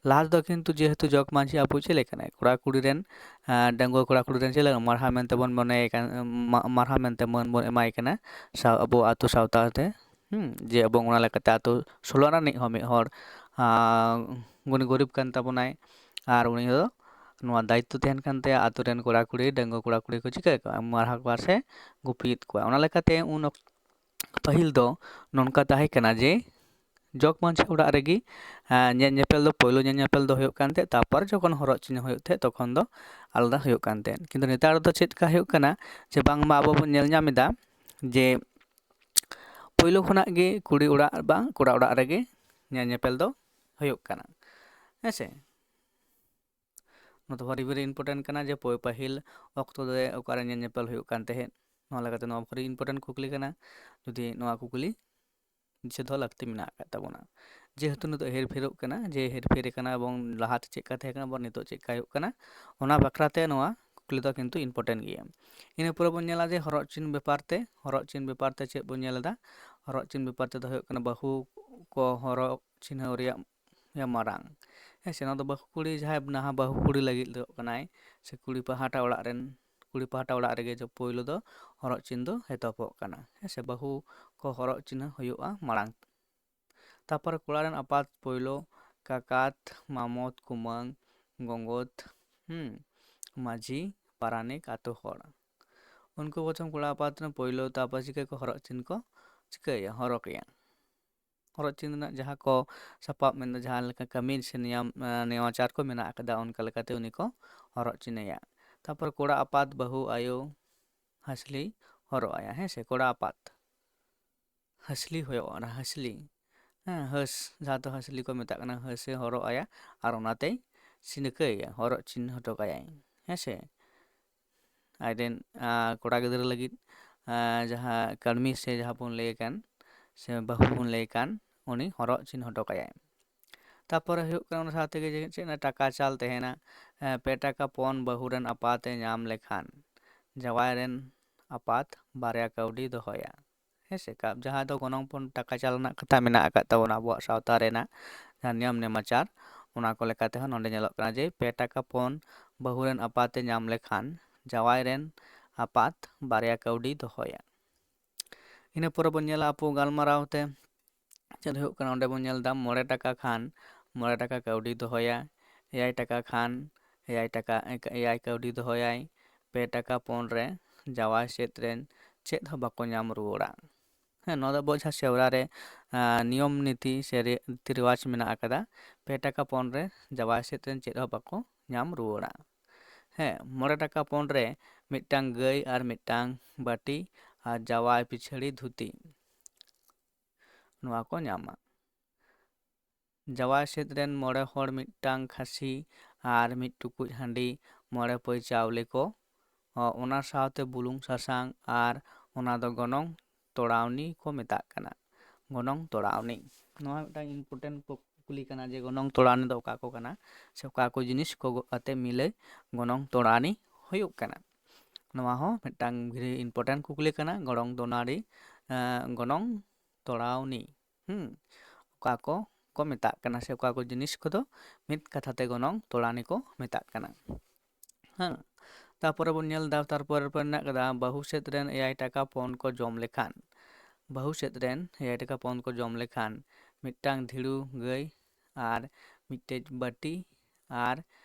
ᱞᱟᱦᱟ ᱛᱮᱫᱚ ᱠᱤᱱᱛᱩ ᱡᱮᱦᱮᱛᱩ ᱡᱚᱜᱽ ᱢᱟᱹᱡᱷᱤ ᱟᱵᱚ ᱪᱮᱫ ᱞᱮᱠᱟᱱᱟᱭ, ᱠᱚᱲᱟ ᱠᱩᱲᱤ ᱨᱮᱱ, ᱟᱸ, ᱰᱟᱺᱜᱩᱣᱟᱹ ᱠᱚᱲᱟ ᱠᱩᱲᱤ ᱨᱮᱱ ᱪᱮᱫ ᱞᱮᱠᱟ ᱢᱟᱨᱦᱟ ᱢᱮᱱᱛᱮ ᱵᱚᱱ ᱢᱚᱱᱮᱭᱮ ᱠᱟᱱ, ᱢᱟ-, ᱢᱟᱨᱦᱟ ᱢᱮᱱᱛᱮ ᱢᱟᱹᱱ ᱵᱚᱱ ᱮᱢᱟᱭ ᱠᱟᱱᱟ ᱥᱟ-, ᱟᱵᱚ ᱟᱹᱛᱩ ᱥᱟᱶᱛᱟ ᱛᱮ, ᱦᱩᱸ, ᱡᱮ ᱟᱵᱚ ᱚᱱᱟ ᱞᱮᱠᱟᱛᱮ ᱟᱹᱛᱩ ᱥᱳᱞᱳ ᱟᱱᱟ ᱨᱤᱱᱤᱡ ᱦᱚᱸ ᱢᱤᱫ ᱦᱚᱲ, ᱟᱸ, ᱩᱱᱤ ᱜᱚᱨᱤᱵᱽ ᱠᱟᱱ ᱛᱟᱵᱚᱱᱟᱭ, ᱟᱨ ᱩᱱᱤ ᱫᱚ ᱱᱚᱣᱟ ᱫᱟᱭᱤᱛᱛᱚ ᱛᱟᱦᱮᱱ ᱠᱟᱱ ᱛᱟᱭᱟ, ᱟᱹᱛᱩ ᱨᱮᱱ ᱠᱚᱲᱟ ᱠᱩᱲᱤ, ᱰᱟᱺᱜᱩᱣᱟᱹ ᱠᱚᱲᱟ ᱠᱩᱲᱤ ᱠᱚ ᱪᱤᱠᱟᱹ ᱠᱚᱣᱟ, ᱢᱟᱨᱦᱟ ᱠᱚᱣᱟ ᱥᱮ ᱜᱩᱯᱤᱭᱮᱫ ᱠᱚᱣᱟ᱾ ᱚᱱᱟ ᱞᱮᱠᱟᱛᱮ ᱩᱱ ᱚᱠ-, ᱯᱟᱹᱦᱤᱞ ᱫᱚ ᱱᱚᱝᱠᱟ ᱛᱟᱦᱮᱸ ᱠᱟᱱᱟ ᱡᱮ ᱡᱚᱜᱽ ᱢᱟᱹᱡᱷᱤ ᱚᱲᱟᱜ ᱨᱮᱜᱮ, ᱟᱸ, ᱧᱮᱞ ᱧᱮᱯᱮᱞ ᱫᱚ, ᱯᱳᱭᱞᱳ ᱧᱮᱞ ᱧᱮᱯᱮᱞ ᱫᱚ ᱦᱩᱭᱩᱜ ᱠᱟᱱ ᱛᱟᱦᱮᱸᱫ, ᱛᱟᱨᱯᱚᱨ ᱡᱚᱠᱷᱚᱱ ᱦᱚᱨᱚᱜ ᱪᱤᱱᱦᱟᱹ ᱦᱩᱭᱩᱜ ᱛᱟᱦᱮᱸᱫ, ᱛᱚᱠᱷᱚᱱ ᱫᱚ ᱟᱞᱟᱫᱟ ᱦᱩᱭᱩᱜ ᱠᱟᱱ ᱛᱟᱦᱮᱸᱫ᱾ ᱠᱤᱱᱛᱩ ᱱᱮᱛᱟᱨ ᱫᱚ ᱪᱮᱫ ᱞᱮᱠᱟ ᱦᱩᱭᱩᱜ ᱠᱟᱱᱟ, ᱡᱮ ᱵᱟᱝᱢᱟ ᱟᱵᱚ ᱵᱚᱱ ᱧᱮᱞ ᱧᱟᱢ ᱮᱫᱟ ᱡᱮ ᱯᱳᱭᱞᱳ ᱠᱷᱚᱱᱟᱜ ᱜᱮ ᱠᱩᱲᱤ ᱚᱲᱟᱜ ᱵᱟᱝ ᱠᱚᱲᱟ ᱚᱲᱟᱜ ᱨᱮᱜᱮ ᱧᱮᱞ ᱧᱮᱯᱮᱞ ᱫᱚ ᱦᱩᱭᱩᱜ ᱠᱟᱱᱟ, ᱦᱮᱸ ᱥᱮ᱾ ᱱᱚᱣᱟ ᱫᱚ very, very important ᱠᱟᱱᱟ ᱡᱮ ᱯᱳ-, ᱯᱟᱹᱦᱤᱞ ᱚᱠᱛᱚ ᱨᱮ ᱚᱠᱟᱨᱮ ᱧᱮᱞ ᱧᱮᱯᱮᱞ ᱦᱩᱭᱩᱜ ᱠᱟᱱ ᱛᱟᱦᱮᱸᱫ᱾ ᱱᱚᱣᱟ ᱞᱮᱠᱟᱛᱮ ᱱᱚᱣᱟ very important ᱠᱩᱠᱞᱤ ᱠᱟᱱᱟ᱾ ᱡᱩᱫᱤ ᱱᱚᱣᱟ ᱠᱩᱠᱞᱤ ᱫᱤᱥᱟᱹ ᱫᱚᱦᱚ ᱞᱟᱹᱠᱛᱤ ᱢᱮᱱᱟᱜ ᱟᱠᱟᱫ ᱛᱟᱵᱚᱱᱟ, ᱡᱮᱦᱮᱛᱩ ᱱᱤᱛᱚᱜ ᱦᱮᱨ ᱯᱷᱮᱨᱚᱜ ᱠᱟᱱᱟ, ᱡᱮ ᱦᱮᱨ ᱯᱷᱮᱨ ᱟᱠᱟᱱᱟ ᱮᱵᱚᱝ ᱞᱟᱦᱟᱛᱮ ᱪᱮᱫ ᱞᱮᱠᱟ ᱛᱟᱦᱮᱸ ᱠᱟᱱᱟ, ᱟᱵᱟᱨ ᱱᱤᱛᱚᱜ ᱪᱮᱫ ᱞᱮᱠᱟ ᱦᱩᱭᱩᱜ ᱠᱟᱱᱟ, ᱚᱱᱟ ᱵᱟᱠᱷᱨᱟ ᱛᱮ ᱱᱚᱣᱟ ᱠᱩᱠᱞᱤ ᱫᱚ ᱠᱤᱱᱛᱩ important ᱜᱮᱭᱟ᱾ ᱤᱱᱟᱹ ᱯᱚᱨᱮ ᱵᱚᱱ ᱧᱮᱞᱟ ᱡᱮ ᱦᱚᱨᱚᱜ ᱪᱤᱱ ᱵᱮᱯᱟᱨ ᱛᱮ, ᱦᱚᱨᱚᱜ ᱪᱤᱱ ᱵᱮᱯᱟᱨ ᱛᱮ ᱪᱮᱫ ᱵᱚᱱ ᱧᱮᱞ ᱮᱫᱟ? ᱦᱚᱨᱚᱜ ᱪᱤᱱ ᱵᱮᱯᱟᱨ ᱛᱮᱫᱚ ᱦᱩᱭᱩᱜ ᱠᱟᱱᱟ ᱵᱟᱹᱦᱩ ᱠᱚ ᱦᱚᱨᱚᱜ ᱪᱤᱱᱦᱟᱹᱣ ᱨᱮᱭᱟᱜ ᱭᱟ ᱢᱟᱨᱟᱝ᱾ ᱦᱮᱸ ᱥᱮ, ᱱᱚᱣᱟ ᱫᱚ ᱵᱟᱹᱦᱩ ᱠᱩᱲᱤ, ᱡᱟᱦᱟᱸᱭ ᱱᱟᱦᱟᱜ ᱵᱟᱹᱦᱩ ᱠᱩᱲᱤ ᱞᱟᱹᱜᱤᱫ ᱫᱚ ᱠᱟᱱᱟᱭ, ᱥᱮ ᱠᱩᱲᱤ ᱯᱟᱦᱴᱟ ᱚᱲᱟᱜ ᱨᱮᱱ, ᱠᱩᱲᱤ ᱯᱟᱦᱴᱟ ᱚᱲᱟᱜ ᱨᱮᱜᱮ ᱡᱚ-, ᱯᱳᱭᱞᱳ ᱫᱚ ᱦᱚᱨᱚᱜ ᱪᱤᱱ ᱫᱚ ᱮᱛᱚᱦᱚᱵᱚᱜ ᱠᱟᱱᱟ᱾ ᱦᱮᱸ ᱥᱮ, ᱵᱟᱹᱦᱩ ᱠᱚ ᱦᱚᱨᱚᱜ ᱪᱤᱱᱦᱟᱹ ᱦᱩᱭᱩᱜᱼᱟ ᱢᱟᱲᱟᱝ᱾ ᱛᱟᱨᱯᱚᱨᱮ ᱠᱚᱲᱟ ᱨᱮᱱ ᱟᱯᱟᱛ ᱯᱳᱭᱞᱳ ᱠᱟᱠᱟᱛ, ᱢᱟᱢᱚᱛ, ᱠᱩᱢᱟᱹᱝ, ᱜᱚᱸᱜᱚᱛ, ᱦᱩᱸ, ᱢᱟᱹᱡᱷᱤ, ᱯᱟᱨᱟᱱᱤᱠ, ᱟᱛᱳ ᱦᱚᱲ᱾ ᱩᱱᱠᱩ ᱯᱨᱚᱛᱷᱚᱢ ᱠᱚᱲᱟ ᱟᱯᱟᱛ ᱨᱮᱱ ᱯᱳᱭᱞᱳ ᱛᱟᱨᱯᱚᱨ ᱪᱤᱠᱟᱹ ᱠᱚ ᱦᱚᱨᱚᱜ ᱪᱤᱱ ᱠᱚ ᱪᱤᱠᱟᱹᱭᱟ, ᱦᱚᱨᱚᱜᱮᱭᱟ᱾ ᱦᱚᱨᱚᱜ ᱪᱤᱱ ᱨᱮᱱᱟᱜ ᱡᱟᱦᱟᱸ ᱠᱚ ᱥᱟᱯᱟᱵ ᱢᱮᱱᱫᱚ ᱡᱟᱦᱟᱸ ᱞᱮᱠᱟ ᱠᱟᱹᱢᱤ ᱥᱮ ᱱᱮᱭᱟᱢ, ᱮ, ᱱᱮᱣᱟᱪᱟᱨ ᱠᱚ ᱢᱮᱱᱟᱜ ᱟᱠᱟᱫᱟ, ᱚᱱᱠᱟ ᱞᱮᱠᱟᱛᱮ ᱩᱱᱤ ᱠᱚ ᱦᱚᱨᱚᱜ ᱪᱤᱱᱮᱭᱟ᱾ ᱛᱟᱨᱯᱚᱨ ᱠᱚᱲᱟ ᱟᱯᱟᱛ ᱵᱟᱹᱦᱩ ᱟᱭᱳ ᱦᱟᱹᱥᱞᱤ ᱦᱚᱨᱚᱜ ᱟᱭᱟ, ᱦᱮᱸ ᱥᱮ, ᱠᱚᱲᱟ ᱟᱯᱟᱛ ᱦᱟᱹᱥᱞᱤ ᱦᱚᱨᱚᱜ, ᱚᱱᱟ ᱦᱟᱹᱥᱞᱤ, ᱦᱮᱸ, ᱦᱟᱹᱥ, ᱡᱟᱦᱟᱸ ᱫᱚ ᱦᱟᱹᱥᱞᱤ ᱠᱚ ᱢᱮᱛᱟᱜ ᱠᱟᱱᱟ, ᱦᱟᱹᱥᱮ ᱦᱚᱨᱚᱜ ᱟᱭᱟ ᱟᱨ ᱚᱱᱟᱛᱮᱭ ᱥᱤᱱᱟᱹᱠᱟᱹᱭᱟ, ᱦᱚᱨᱚᱜ ᱪᱤᱱ ᱦᱚᱴᱚ ᱠᱟᱭᱟᱭ, ᱦᱮᱸ ᱥᱮ᱾ ᱟᱡᱨᱮᱱ, ᱟ, ᱠᱚᱲᱟ ᱜᱤᱫᱽᱨᱟᱹ ᱞᱟᱹᱜᱤᱫ, ᱟ, ᱡᱟᱦᱟᱸ ᱠᱟᱹᱲᱢᱤ ᱥᱮ ᱡᱟᱦᱟᱸ ᱵᱚᱱ ᱞᱟᱹᱭ ᱠᱟᱱ, ᱥᱮ ᱵᱟᱹᱦᱩ ᱵᱚᱱ ᱞᱟᱹᱭ ᱠᱟᱱ, ᱩᱱᱤ ᱦᱚᱨᱚᱜ ᱪᱤᱱ ᱦᱚᱴᱚ ᱠᱟᱭᱟᱭ᱾ ᱛᱟᱯᱚᱨᱮ ᱦᱩᱭᱩᱜ ᱠᱟᱱᱟ, ᱚᱱᱟ ᱥᱟᱶ ᱛᱮᱜᱮ ᱪᱮᱫ, ᱪᱮᱫ ᱚᱱᱟ ᱴᱟᱠᱟ ᱪᱟᱞ ᱛᱟᱦᱮᱱᱟ, ᱮᱸ, ᱯᱮ ᱴᱟᱠᱟ ᱯᱚᱱ ᱵᱟᱹᱦᱩ ᱨᱮᱱ ᱟᱯᱟᱛ ᱮ ᱧᱟᱢ ᱞᱮᱠᱷᱟᱱ, ᱡᱟᱶᱟᱭ ᱨᱮᱱ ᱟᱯᱟᱛ ᱵᱟᱨᱭᱟ ᱠᱟᱹᱣᱰᱤ ᱫᱚᱦᱚᱭᱟ᱾ ᱦᱮᱸ ᱥᱮ, ᱠᱟ-, ᱡᱟᱦᱟᱸ ᱫᱚ ᱜᱚᱱᱚᱝ ᱯᱚᱱ ᱴᱟᱠᱟ ᱪᱟᱞ ᱨᱮᱱᱟᱜ ᱠᱟᱛᱷᱟ ᱢᱮᱱᱟᱜ ᱟᱠᱟᱫ ᱛᱟᱵᱚᱱᱟ ᱟᱵᱚᱣᱟᱜ ᱥᱟᱶᱛᱟ ᱨᱮᱱᱟᱜ ᱡᱟᱦᱟᱸ ᱱᱤᱭᱚᱢ ᱱᱮᱢᱟᱪᱟᱨ, ᱚᱱᱟ ᱠᱚ ᱞᱮᱠᱟ ᱛᱮᱦᱚᱸ ᱱᱚᱰᱮ ᱧᱮᱞᱚᱜ ᱠᱟᱱᱟ ᱡᱮ ᱯᱮ ᱴᱟᱠᱟ ᱯᱚᱱ ᱵᱟᱹᱦᱩ ᱨᱮᱱ ᱟᱯᱟᱛ ᱮ ᱧᱟᱢ ᱞᱮᱠᱷᱟᱱ, ᱡᱟᱶᱟᱭ ᱨᱮᱱ ᱟᱯᱟᱛ ᱵᱟᱨᱭᱟ ᱠᱟᱹᱣᱰᱤ ᱫᱚᱦᱚᱭᱟ᱾ ᱤᱱᱟᱹ ᱯᱚᱨᱮ ᱵᱚᱱ ᱧᱮᱞᱟ ᱟᱵᱚ ᱜᱟᱞᱢᱟᱨᱟᱣ ᱛᱮ ᱪᱮᱫ ᱦᱩᱭᱩᱜ ᱠᱟᱱᱟ, ᱚᱸᱰᱮ ᱵᱚᱱ ᱧᱮᱞ ᱮᱫᱟ ᱢᱚᱬᱮ ᱴᱟᱠᱟ ᱠᱷᱟᱱ ᱢᱚᱬᱮ ᱴᱟᱠᱟ ᱠᱟᱹᱣᱰᱤ ᱫᱚᱦᱚᱭᱟ, ᱮᱭᱟᱭ ᱴᱟᱠᱟ ᱠᱷᱟᱱ ᱮᱭᱟᱭ ᱴᱟᱠᱟ, ᱮᱭᱟᱭ ᱠᱟᱹᱣᱰᱤ ᱫᱚᱦᱚᱭᱟᱭ, ᱯᱮ ᱴᱟᱠᱟ ᱯᱚᱱ ᱨᱮ ᱡᱟᱶᱟᱭ ᱥᱮᱫ ᱨᱮᱱ ᱪᱮᱫ ᱦᱚᱸ ᱵᱟᱠᱚ ᱧᱟᱢ ᱨᱩᱣᱟᱹᱲᱟ᱾ ᱦᱮᱸ, ᱱᱚᱣᱟ ᱫᱚ ᱟᱵᱚ ᱡᱟᱦᱟᱸ ᱥᱮᱣᱨᱟ ᱨᱮ, ᱟᱸ, ᱱᱤᱭᱚᱢ ᱱᱤᱛᱤ ᱥᱮ ᱨᱤ-, ᱨᱤᱛᱤ ᱨᱮᱣᱟᱡᱽ ᱢᱮᱱᱟᱜ ᱟᱠᱟᱫᱟ, ᱯᱮ ᱴᱟᱠᱟ ᱯᱚᱱ ᱨᱮ ᱡᱟᱶᱟᱭ ᱥᱮᱫ ᱨᱮᱱ ᱪᱮᱫ ᱦᱚᱸ ᱵᱟᱠᱚ ᱧᱟᱢ ᱨᱩᱣᱟᱹᱲᱟ᱾ ᱦᱮᱸ, ᱢᱚᱬᱮ ᱴᱟᱠᱟ ᱯᱚᱱ ᱨᱮ ᱢᱤᱫᱴᱟᱝ ᱜᱟᱹᱭ ᱟᱨ ᱢᱤᱫᱴᱟᱝ ᱵᱟᱹᱴᱤ ᱟᱨ ᱡᱟᱶᱟᱭ ᱯᱤᱪᱷᱟᱹᱲᱤ ᱫᱷᱩᱛᱤ, ᱱᱚᱣᱟ ᱠᱚ ᱧᱟᱢᱟ᱾ ᱡᱟᱶᱟᱭ ᱥᱮᱫ ᱨᱮᱱ ᱢᱚᱬᱮ ᱦᱚᱲ ᱢᱤᱫᱴᱟᱝ ᱠᱷᱟᱹᱥᱤ ᱟᱨ ᱢᱤᱫ ᱴᱩᱠᱩᱡ ᱦᱟᱺᱰᱤ, ᱢᱚᱬᱮ ᱯᱟᱹᱭ ᱪᱟᱣᱞᱮ ᱠᱚ, ᱚ, ᱚᱱᱟ ᱥᱟᱶᱛᱮ ᱵᱩᱞᱩᱝ ᱥᱟᱥᱟᱝ ᱟᱨ ᱚᱱᱟ ᱫᱚ ᱜᱚᱱᱚᱝ ᱛᱚᱲᱟᱣᱱᱤ ᱠᱚ ᱢᱮᱛᱟᱜ ᱠᱟᱱᱟ᱾ ᱜᱚᱱᱚᱝ ᱛᱚᱲᱟᱣᱱᱤ, ᱱᱚᱣᱟ ᱢᱤᱫᱴᱟᱝ important ᱠᱩᱠᱞᱤ ᱠᱟᱱᱟ ᱡᱮ ᱜᱚᱱᱚᱝ ᱛᱚᱲᱟᱣᱱᱤ ᱫᱚ ᱚᱠᱟ ᱠᱚ ᱠᱟᱱᱟ, ᱥᱮ ᱚᱠᱟ ᱠᱚ ᱡᱤᱱᱤᱥ ᱠᱚ ᱟᱛᱮ ᱢᱤᱞᱟᱹ ᱜᱚᱱᱚᱝ ᱛᱚᱲᱟᱣᱱᱤ ᱦᱩᱭᱩᱜ ᱠᱟᱱᱟ? ᱱᱚᱣᱟ ᱦᱚᱸ ᱢᱤᱫᱴᱟᱝ very important ᱠᱩᱠᱞᱤ ᱠᱟᱱᱟ, ᱜᱚᱱᱚᱝ ᱛᱚᱲᱟᱣᱱᱤ, ᱮᱸ, ᱜᱚᱱᱚᱝ ᱛᱚᱲᱟᱣᱱᱤ, ᱦᱩᱸ, ᱚᱠᱟ ᱠᱚ ᱠᱚ ᱢᱮᱛᱟᱜ ᱠᱟᱱᱟ, ᱥᱮ ᱚᱠᱟ ᱠᱚ ᱡᱤᱱᱤᱥ ᱠᱚᱫᱚ ᱢᱤᱫ ᱠᱟᱛᱷᱟ ᱛᱮ ᱜᱚᱱᱚᱝ ᱛᱚᱲᱟᱣᱱᱤ ᱠᱚ ᱢᱮᱛᱟᱜ ᱠᱟᱱᱟ᱾ ᱦᱮᱸ, ᱛᱟᱨᱯᱚᱨᱮ ᱵᱚᱱ ᱧᱮᱞ ᱮᱫᱟ, ᱛᱟᱨᱯᱚᱨᱮ ᱨᱮ ᱢᱮᱱᱟᱜ ᱠᱟᱫᱟ, ᱵᱟᱹᱦᱩ ᱥᱮᱫ ᱨᱮᱱ ᱮᱭᱟᱭ ᱴᱟᱠᱟ ᱯᱚᱱ ᱠᱚ ᱡᱚᱢ ᱞᱮᱠᱷᱟᱱ, ᱵᱟᱹᱦᱩ ᱥᱮᱫ ᱨᱮᱱ ᱮᱭᱟᱭ ᱴᱟᱠᱟ ᱯᱚᱱ ᱠᱚ ᱡᱚᱢ ᱞᱮᱠᱷᱟᱱ ᱢᱤᱫᱴᱟᱝ ᱫᱷᱤᱲᱩ ᱜᱟᱹᱭ ᱟᱨ ᱢᱤᱫᱴᱮᱡ ᱵᱟᱹᱴᱤ ᱟᱨ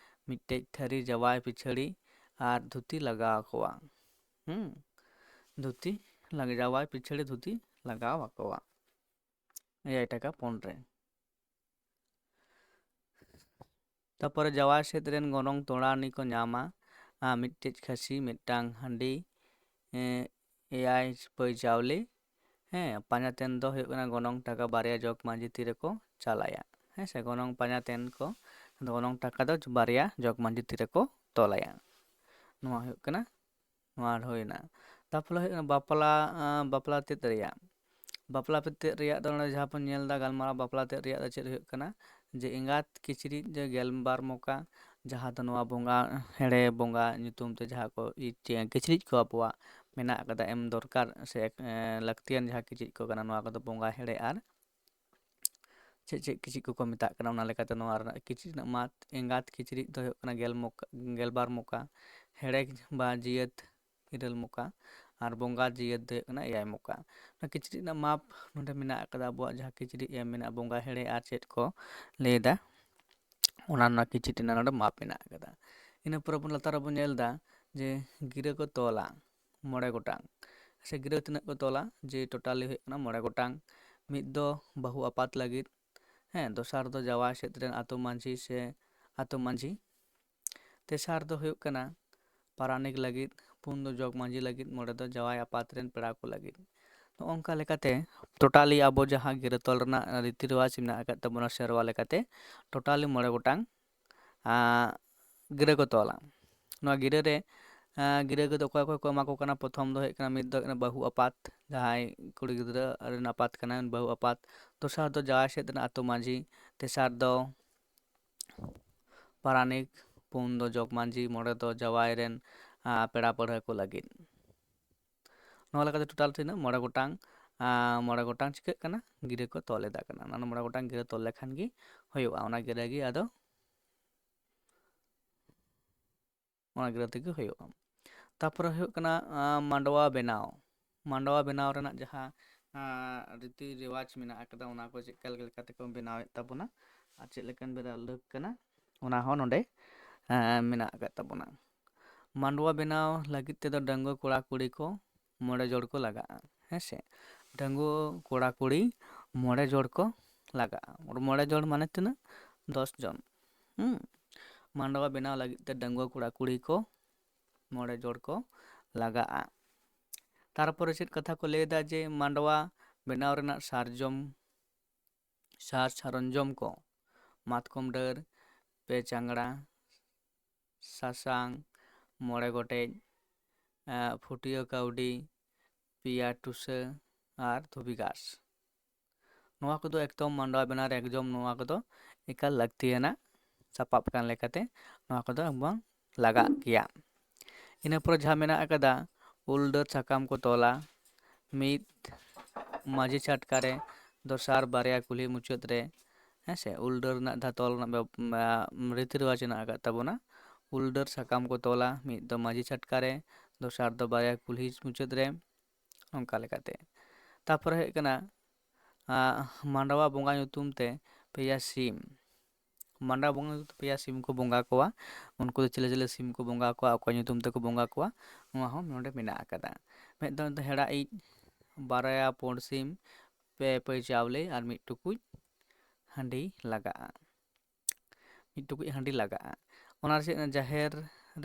ᱢᱤᱫᱴᱮᱡ ᱛᱷᱟᱹᱨᱤ ᱡᱟᱶᱟᱭ ᱯᱤᱪᱷᱟᱹᱲᱤ ᱟᱨ ᱫᱷᱩᱛᱤ ᱞᱟᱜᱟᱣ ᱟᱠᱚᱣᱟ᱾ ᱦᱩᱸ, ᱫᱷᱩᱛᱤ ᱞᱟᱜ-, ᱡᱟᱶᱟᱭ ᱯᱤᱪᱷᱟᱹᱲᱤ ᱫᱷᱩᱛᱤ ᱞᱟᱜᱟᱣ ᱟᱠᱚᱣᱟ ᱮᱭᱟᱭ ᱴᱟᱠᱟ ᱯᱚᱱ ᱨᱮ᱾ ᱛᱟᱯᱚᱨᱮ ᱡᱟᱶᱟᱭ ᱥᱮᱫ ᱨᱮᱱ ᱜᱚᱱᱚᱝ ᱛᱚᱲᱟᱣᱱᱤ ᱠᱚ ᱧᱟᱢᱟ, ᱟᱨ ᱢᱤᱫᱴᱮᱡ ᱠᱷᱟᱹᱥᱤ, ᱢᱤᱫᱴᱟᱝ ᱦᱟᱺᱰᱤ, ᱮᱸ, ᱮᱭᱟᱭ ᱯᱟᱹᱭ ᱪᱟᱣᱞᱮ, ᱦᱮᱸ, ᱯᱟᱸᱡᱟᱛᱮᱱ ᱫᱚ ᱦᱩᱭᱩᱜ ᱠᱟᱱᱟ ᱜᱚᱱᱚᱝ ᱴᱟᱠᱟ ᱵᱟᱨᱭᱟ ᱡᱚᱜᱽ ᱢᱟᱹᱡᱷᱤ ᱛᱤ ᱨᱮᱠᱚ ᱪᱟᱞᱟᱭᱟ᱾ ᱦᱮᱸ ᱥᱮ, ᱜᱚᱱᱚᱝ ᱯᱟᱸᱡᱟᱛᱮᱱ ᱠᱚ, ᱜᱚᱱᱚᱝ ᱴᱟᱠᱟ ᱫᱚ ᱵᱟᱨᱭᱟ ᱡᱚᱜᱽ ᱢᱟᱹᱡᱷᱤ ᱛᱤ ᱨᱮᱠᱚ ᱛᱚᱞᱟᱭᱟ᱾ ᱱᱚᱣᱟ ᱦᱩᱭᱩᱜ ᱠᱟᱱᱟ, ᱱᱚᱣᱟ ᱦᱩᱭᱱᱟ᱾ ᱛᱟᱯᱚᱨᱮ ᱦᱩᱭᱩᱜ ᱠᱟᱱᱟ ᱵᱟᱯᱞᱟ, ᱟᱸ, ᱵᱟᱯᱞᱟ ᱛᱮᱫ ᱨᱮᱭᱟᱜ᱾ ᱵᱟᱯᱞᱟ ᱛᱮᱫ ᱨᱮᱭᱟᱜ ᱫᱚ ᱱᱚᱰᱮ ᱡᱟᱦᱟᱸ ᱵᱚᱱ ᱧᱮᱞ ᱮᱫᱟ ᱜᱟᱞᱢᱟᱨᱟᱣ, ᱵᱟᱯᱞᱟ ᱛᱮᱫ ᱨᱮᱭᱟᱜ ᱫᱚ ᱪᱮᱫ ᱦᱩᱭᱩᱜ ᱠᱟᱱᱟ? ᱡᱮ ᱮᱸᱜᱟᱛ ᱠᱤᱪᱨᱤᱡ ᱡᱮ ᱜᱮᱞᱵᱟᱨ ᱢᱚᱠᱟ, ᱡᱟᱦᱟᱸ ᱫᱚ ᱱᱚᱣᱟ ᱵᱚᱸᱜᱟ, ᱦᱮᱲᱮ ᱵᱚᱸᱜᱟ ᱧᱩᱛᱩᱢ ᱛᱮ ᱡᱟᱦᱟᱸ ᱠᱚ ᱤ-, ᱪᱮ-, ᱠᱤᱪᱨᱤᱡ ᱠᱚ ᱟᱵᱚᱣᱟᱜ ᱢᱮᱱᱟᱜ ᱟᱠᱟᱫᱟ, ᱮᱢ ᱫᱚᱨᱠᱟᱨ ᱥᱮ ᱮᱠ-, ᱮᱸ, ᱞᱟᱹᱠᱛᱤᱭᱟᱱ ᱡᱟᱦᱟᱸ ᱠᱤᱪᱨᱤᱡ ᱠᱚ ᱠᱟᱱᱟ, ᱱᱚᱣᱟ ᱠᱚᱫᱚ ᱵᱚᱸᱜᱟ ᱦᱮᱲᱮ ᱟᱨ ᱪᱮᱫ ᱪᱮᱫ ᱠᱤᱪᱨᱤᱡ ᱠᱚᱠᱚ ᱢᱮᱛᱟᱜ ᱠᱟᱱᱟ᱾ ᱚᱱᱟ ᱞᱮᱠᱟᱛᱮ ᱱᱚᱣᱟ ᱨᱮᱱᱟᱜ ᱠᱤᱪᱨᱤᱡ ᱨᱮᱱᱟᱜ ᱢᱟᱯ, ᱮᱸᱜᱟᱛ ᱠᱤᱪᱨᱤᱡ ᱫᱚ ᱦᱩᱭᱩᱜ ᱠᱟᱱᱟ ᱜᱮᱞ ᱢᱚᱠᱟ, ᱜᱮᱞᱵᱟᱨ ᱢᱚᱠᱟ, ᱦᱮᱲᱮ ᱵᱟ ᱡᱤᱭᱟᱹᱛ ᱤᱨᱟᱹᱞ ᱢᱚᱠᱟ, ᱟᱨ ᱵᱚᱸᱜᱟ ᱡᱤᱭᱟᱹᱛ ᱫᱚ ᱦᱩᱭᱩᱜ ᱠᱟᱱᱟ ᱮᱭᱟᱭ ᱢᱚᱠᱟ᱾ ᱚᱱᱟ ᱠᱤᱪᱨᱤᱡ ᱨᱮᱱᱟᱜ ᱢᱟᱯ ᱱᱚᱰᱮ ᱢᱮᱱᱟᱜ ᱟᱠᱟᱫᱟ, ᱟᱵᱚᱣᱟᱜ ᱡᱟᱦᱟᱸ ᱠᱤᱪᱨᱤᱡ ᱮᱢ ᱢᱮᱱᱟᱜᱼᱟ, ᱵᱚᱸᱜᱟ ᱦᱮᱲᱮ ᱟᱨ ᱪᱮᱫ ᱠᱚ ᱞᱟᱹᱭ ᱮᱫᱟ, ᱚᱱᱟ ᱨᱮᱱᱟᱜ ᱠᱤᱪᱨᱤᱡ ᱨᱮᱱᱟᱜ ᱱᱚᱰᱮ ᱢᱟᱯ ᱢᱮᱱᱟᱜ ᱟᱠᱟᱫᱟ᱾ ᱤᱱᱟᱹ ᱯᱚᱨᱮ ᱵᱚᱱ ᱞᱟᱛᱟᱨ ᱨᱮᱵᱚᱱ ᱧᱮᱞ ᱮᱫᱟ ᱡᱮ ᱜᱤᱨᱟᱹ ᱠᱚ ᱛᱚᱞᱟ ᱢᱚᱬᱮ ᱜᱚᱴᱟᱝ᱾ ᱥᱮ ᱜᱤᱨᱟᱹ ᱛᱤᱱᱟᱹᱜ ᱠᱚ ᱛᱚᱞᱟ? ᱡᱮ ᱴᱳᱴᱟᱞᱤ ᱦᱩᱭᱩᱜ ᱠᱟᱱᱟ ᱢᱚᱬᱮ ᱜᱚᱴᱟᱝ᱾ ᱢᱤᱫ ᱫᱚ ᱵᱟᱹᱦᱩ ᱟᱯᱟᱛ ᱞᱟᱹᱜᱤᱫ, ᱦᱮᱸ, ᱫᱚᱥᱟᱨ ᱫᱚ ᱡᱟᱶᱟᱭ ᱥᱮᱫ ᱨᱮᱱ ᱟᱛᱳ ᱢᱟᱹᱡᱷᱤ ᱥᱮ ᱟᱛᱳ ᱢᱟᱹᱡᱷᱤ, ᱛᱮᱥᱟᱨ ᱫᱚ ᱦᱩᱭᱩᱜ ᱠᱟᱱᱟ ᱯᱟᱨᱟᱱᱤᱠ ᱞᱟᱹᱜᱤᱫ, ᱯᱩᱱ ᱫᱚ ᱡᱚᱜᱽ ᱢᱟᱹᱡᱷᱤ ᱞᱟᱹᱜᱤᱫ, ᱢᱚᱬᱮ ᱫᱚ ᱡᱟᱶᱟᱭ ᱟᱯᱟᱛ ᱨᱮᱱ ᱯᱮᱲᱟ ᱠᱚ ᱞᱟᱹᱜᱤᱫ᱾ ᱱᱚᱜᱼᱚ ᱱᱚᱝᱠᱟ ᱞᱮᱠᱟᱛᱮ ᱴᱳᱴᱟᱞᱤ ᱟᱵᱚ ᱡᱟᱦᱟᱸ ᱜᱤᱨᱟᱹ ᱛᱚᱞ ᱨᱮᱱᱟᱜ ᱨᱤᱛᱤ ᱨᱮᱣᱟᱡᱽ ᱢᱮᱱᱟᱜ ᱟᱠᱟᱫ ᱛᱟᱵᱚᱱᱟ ᱥᱮᱨᱣᱟ ᱞᱮᱠᱟᱛᱮ, ᱴᱳᱴᱟᱞᱤ ᱢᱚᱬᱮ ᱜᱚᱴᱟᱝ, ᱟᱸ, ᱜᱤᱨᱟᱹ ᱠᱚ ᱛᱚᱞᱟ᱾ ᱱᱚᱣᱟ ᱜᱤᱨᱟᱹ ᱨᱮ, ᱟᱸ, ᱜᱤᱨᱟᱹ ᱠᱚᱫᱚ ᱚᱠᱚᱭ ᱚᱠᱚᱭ ᱠᱚ ᱮᱢᱟ ᱠᱚ ᱠᱟᱱᱟ? ᱯᱨᱚᱛᱷᱚᱢ ᱫᱚ ᱦᱩᱭᱩᱜ ᱠᱟᱱᱟ, ᱢᱤᱫ ᱫᱚ ᱦᱩᱭᱩᱜ ᱠᱟᱱᱟ ᱵᱟᱹᱦᱩ ᱟᱯᱟᱛ, ᱡᱟᱦᱟᱸᱭ ᱠᱩᱲᱤ ᱜᱤᱫᱽᱨᱟᱹ ᱨᱮᱱ ᱟᱯᱟᱛ ᱠᱟᱱᱟᱭ, ᱩᱱᱤ ᱵᱟᱹᱦᱩ ᱟᱯᱟᱛ᱾ ᱫᱚᱥᱟᱨ ᱫᱚ ᱡᱟᱶᱟᱭ ᱥᱮᱫ ᱨᱮᱱ ᱟᱛᱳ ᱢᱟᱹᱡᱷᱤ, ᱛᱮᱥᱟᱨ ᱫᱚ ᱯᱟᱨᱟᱱᱤᱠ, ᱯᱩᱱ ᱫᱚ ᱡᱚᱜᱽ ᱢᱟᱹᱡᱷᱤ, ᱢᱚᱬᱮ ᱫᱚ ᱡᱟᱶᱟᱭ ᱨᱮᱱ, ᱟᱸ, ᱯᱮᱲᱟ ᱯᱟᱹᱲᱦᱟᱹ ᱠᱚ ᱞᱟᱹᱜᱤᱫ᱾ ᱱᱚᱣᱟ ᱞᱮᱠᱟᱛᱮ ᱴᱳᱴᱟᱞ ᱛᱤᱱᱟᱹᱜ? ᱢᱚᱬᱮ ᱜᱚᱴᱟᱝ, ᱟᱸ, ᱢᱚᱬᱮ ᱜᱚᱴᱟᱝ ᱪᱤᱠᱟᱹᱜ ᱠᱟᱱᱟ? ᱜᱤᱨᱟᱹ ᱠᱚ ᱛᱚᱞ ᱮᱫᱟ ᱠᱟᱱᱟ᱾ ᱚᱱᱟ ᱢᱚᱬᱮ ᱜᱚᱴᱟᱝ ᱜᱤᱨᱟᱹ ᱛᱚᱞ ᱞᱮᱠᱷᱟᱱ ᱜᱮ ᱦᱩᱭᱩᱜᱼᱟ᱾ ᱚᱱᱟ ᱜᱤᱨᱟᱹ ᱜᱮ ᱟᱫᱚ, ᱚᱱᱟ ᱜᱤᱨᱟᱹ ᱛᱮᱜᱮ ᱦᱩᱭᱩᱜᱼᱟ᱾ ᱛᱟᱯᱚᱨᱮ ᱦᱩᱭᱩᱜ ᱠᱟᱱᱟ, ᱟᱸ, ᱢᱟᱰᱣᱟ ᱵᱮᱱᱟᱣ᱾ ᱢᱟᱰᱣᱟ ᱵᱮᱱᱟᱣ ᱨᱮᱱᱟᱜ ᱡᱟᱦᱟᱸ, ᱟᱸ, ᱨᱤᱛᱤ ᱨᱮᱣᱟᱡᱽ ᱢᱮᱱᱟᱜ ᱟᱠᱟᱫᱟ, ᱚᱱᱟ ᱠᱚ ᱪᱮᱫ ᱞᱮᱠᱟ ᱛᱮᱠᱚ ᱵᱮᱱᱟᱣᱮᱫ ᱛᱟᱵᱚᱱᱟ ᱟᱨ ᱪᱮᱫ ᱞᱮᱠᱟᱱ ᱵᱮᱱᱟᱣ ᱞᱟᱹᱠ ᱠᱟᱱᱟ, ᱚᱱᱟ ᱦᱚᱸ ᱱᱚᱰᱮ, ᱟᱸ, ᱢᱮᱱᱟᱜ ᱟᱠᱟᱫ ᱛᱟᱵᱚᱱᱟ᱾ ᱢᱟᱰᱣᱟ ᱵᱮᱱᱟᱣ ᱞᱟᱹᱜᱤᱫ ᱛᱮᱫᱚ ᱰᱟᱺᱜᱩᱣᱟᱹ ᱠᱚᱲᱟ ᱠᱩᱲᱤ ᱠᱚ ᱢᱚᱬᱮ ᱡᱚᱲ ᱠᱚ ᱞᱟᱜᱟᱜᱼᱟ, ᱦᱮᱸ ᱥᱮ? ᱰᱟᱺᱜᱩᱣᱟᱹ ᱠᱚᱲᱟ ᱠᱩᱲᱤ ᱢᱚᱬᱮ ᱡᱚᱲ ᱠᱚ ᱞᱟᱜᱟᱜᱼᱟ᱾ ᱢᱚᱬᱮ ᱡᱚᱲ ᱢᱟᱱᱮ ᱛᱤᱱᱟᱹᱜ? ᱫᱚᱥ ᱡᱚᱱ᱾ ᱦᱩᱸ᱾ ᱢᱟᱰᱣᱟ ᱵᱮᱱᱟᱣ ᱞᱟᱹᱜᱤᱫ ᱛᱮ ᱰᱟᱺᱜᱩᱣᱟᱹ ᱠᱚᱲᱟ ᱠᱩᱲᱤ ᱠᱚ ᱢᱚᱬᱮ ᱡᱚᱲ ᱠᱚ ᱞᱟᱜᱟᱜᱼᱟ᱾ ᱛᱟᱨᱯᱚᱨᱮ ᱪᱮᱫ ᱠᱟᱛᱷᱟ ᱠᱚ ᱞᱟᱹᱭ ᱮᱫᱟ? ᱡᱮ ᱢᱟᱰᱣᱟ ᱵᱮᱱᱟᱣ ᱨᱮᱱᱟᱜ ᱥᱟᱨᱡᱚᱢ, ᱥᱟᱡᱽ ᱥᱟᱨᱚᱧᱡᱚᱢ ᱠᱚ, ᱢᱟᱛᱠᱚᱢ ᱰᱟᱹᱨ, ᱯᱮ ᱪᱟᱝᱲᱟ, ᱥᱟᱥᱟᱝ, ᱢᱚᱬᱮ ᱜᱚᱴᱮᱡ, ᱮᱸ, ᱯᱷᱩᱴᱭᱟᱹ ᱠᱟᱹᱣᱰᱤ, ᱯᱮᱭᱟ ᱴᱩᱥᱟᱹ ᱟᱨ ᱫᱷᱩᱵᱤ ᱜᱷᱟᱥ᱾ ᱱᱚᱣᱟ ᱠᱚᱫᱚ ᱮᱠᱫᱚᱢ ᱢᱟᱰᱣᱟ ᱵᱮᱱᱟᱣ ᱨᱮ ᱮᱠᱫᱚᱢ ᱱᱚᱣᱟ ᱠᱚᱫᱚ ᱮᱠᱟᱞ ᱞᱟᱹᱠᱛᱤᱭᱟᱱᱟᱜ ᱥᱟᱯᱟᱵ ᱠᱟᱱ ᱞᱮᱠᱟᱛᱮ ᱱᱚᱣᱟ ᱠᱚᱫᱚ ᱮᱠᱫᱚᱢ ᱞᱟᱜᱟᱜ ᱜᱮᱭᱟ᱾ ᱤᱱᱟᱹ ᱯᱚᱨᱮ ᱡᱟᱦᱟᱸ ᱢᱮᱱᱟᱜ ᱟᱠᱟᱫᱟ, ᱩᱞ ᱰᱟᱹᱨ ᱥᱟᱠᱟᱢ ᱠᱚ ᱛᱚᱞᱟ, ᱢᱤᱫ ᱢᱟᱹᱡᱷᱤ ᱪᱷᱟᱴᱠᱟ ᱨᱮ, ᱫᱚᱥᱟᱨ ᱵᱟᱨᱭᱟ ᱠᱩᱞᱦᱤ ᱢᱩᱪᱟᱹᱫ ᱨᱮ, ᱦᱮᱸ ᱥᱮ, ᱩᱞ ᱰᱟᱹᱨ ᱨᱮᱱᱟᱜ ᱡᱟᱦᱟᱸ ᱛᱚᱞ ᱨᱮᱱᱟᱜ ᱵᱮᱵ-, ᱟ, ᱨᱤᱛᱤ ᱨᱮᱣᱟᱡᱽ ᱢᱮᱱᱟᱜ ᱟᱠᱟᱫ ᱛᱟᱵᱚᱱᱟ᱾ ᱩᱞ ᱰᱟᱹᱨ ᱥᱟᱠᱟᱢ ᱠᱚ ᱛᱚᱞᱟ, ᱢᱤᱫ ᱫᱚ ᱢᱟᱹᱡᱷᱤ ᱪᱷᱟᱴᱠᱟ ᱨᱮ, ᱫᱚᱥᱟᱨ ᱫᱚ ᱵᱟᱨᱭᱟ ᱠᱩᱞᱦᱤ ᱢᱩᱪᱟᱹᱫ ᱨᱮ, ᱚᱱᱠᱟ ᱞᱮᱠᱟᱛᱮ᱾ ᱛᱟᱯᱚᱨᱮ ᱦᱩᱭᱩᱜ ᱠᱟᱱᱟ, ᱟ, ᱢᱟᱰᱣᱟ ᱵᱚᱸᱜᱟ ᱧᱩᱛᱩᱢ ᱛᱮ ᱯᱮᱭᱟ ᱥᱤᱢ᱾ ᱢᱟᱰᱣᱟ ᱵᱚᱸᱜᱟ ᱧᱩᱛᱩᱢ ᱛᱮ ᱯᱮᱭᱟ ᱥᱤᱢ ᱠᱚ ᱵᱚᱸᱜᱟ ᱠᱚᱣᱟ᱾ ᱩᱱᱠᱩ ᱫᱚ ᱪᱤᱞᱤ ᱪᱤᱞᱤ ᱥᱤᱢ ᱠᱚ ᱵᱚᱸᱜᱟ ᱠᱚᱣᱟ, ᱚᱠᱚᱭ ᱧᱩᱛᱩᱢ ᱛᱮᱠᱚ ᱵᱚᱸᱜᱟ ᱠᱚᱣᱟ, ᱱᱚᱣᱟ ᱦᱚᱸ ᱱᱚᱰᱮ ᱢᱮᱱᱟᱜ ᱟᱠᱟᱫᱟ᱾ ᱢᱤᱫ ᱫᱚ ᱦᱮᱲᱟ ᱤᱡ, ᱵᱟᱨᱭᱟ ᱯᱩᱸᱰ ᱥᱤᱢ, ᱯᱮ ᱯᱟᱹᱭ ᱪᱟᱣᱞᱮ ᱟᱨ ᱢᱤᱫ ᱴᱩᱠᱩᱡ ᱦᱟᱺᱰᱤ ᱞᱟᱜᱟᱜᱼᱟ᱾ ᱢᱤᱫ ᱴᱩᱠᱩᱡ ᱦᱟᱺᱰᱤ ᱞᱟᱜᱟᱜᱼᱟ᱾ ᱚᱱᱟ ᱨᱮ ᱪᱮᱫ, ᱡᱟᱦᱮᱨ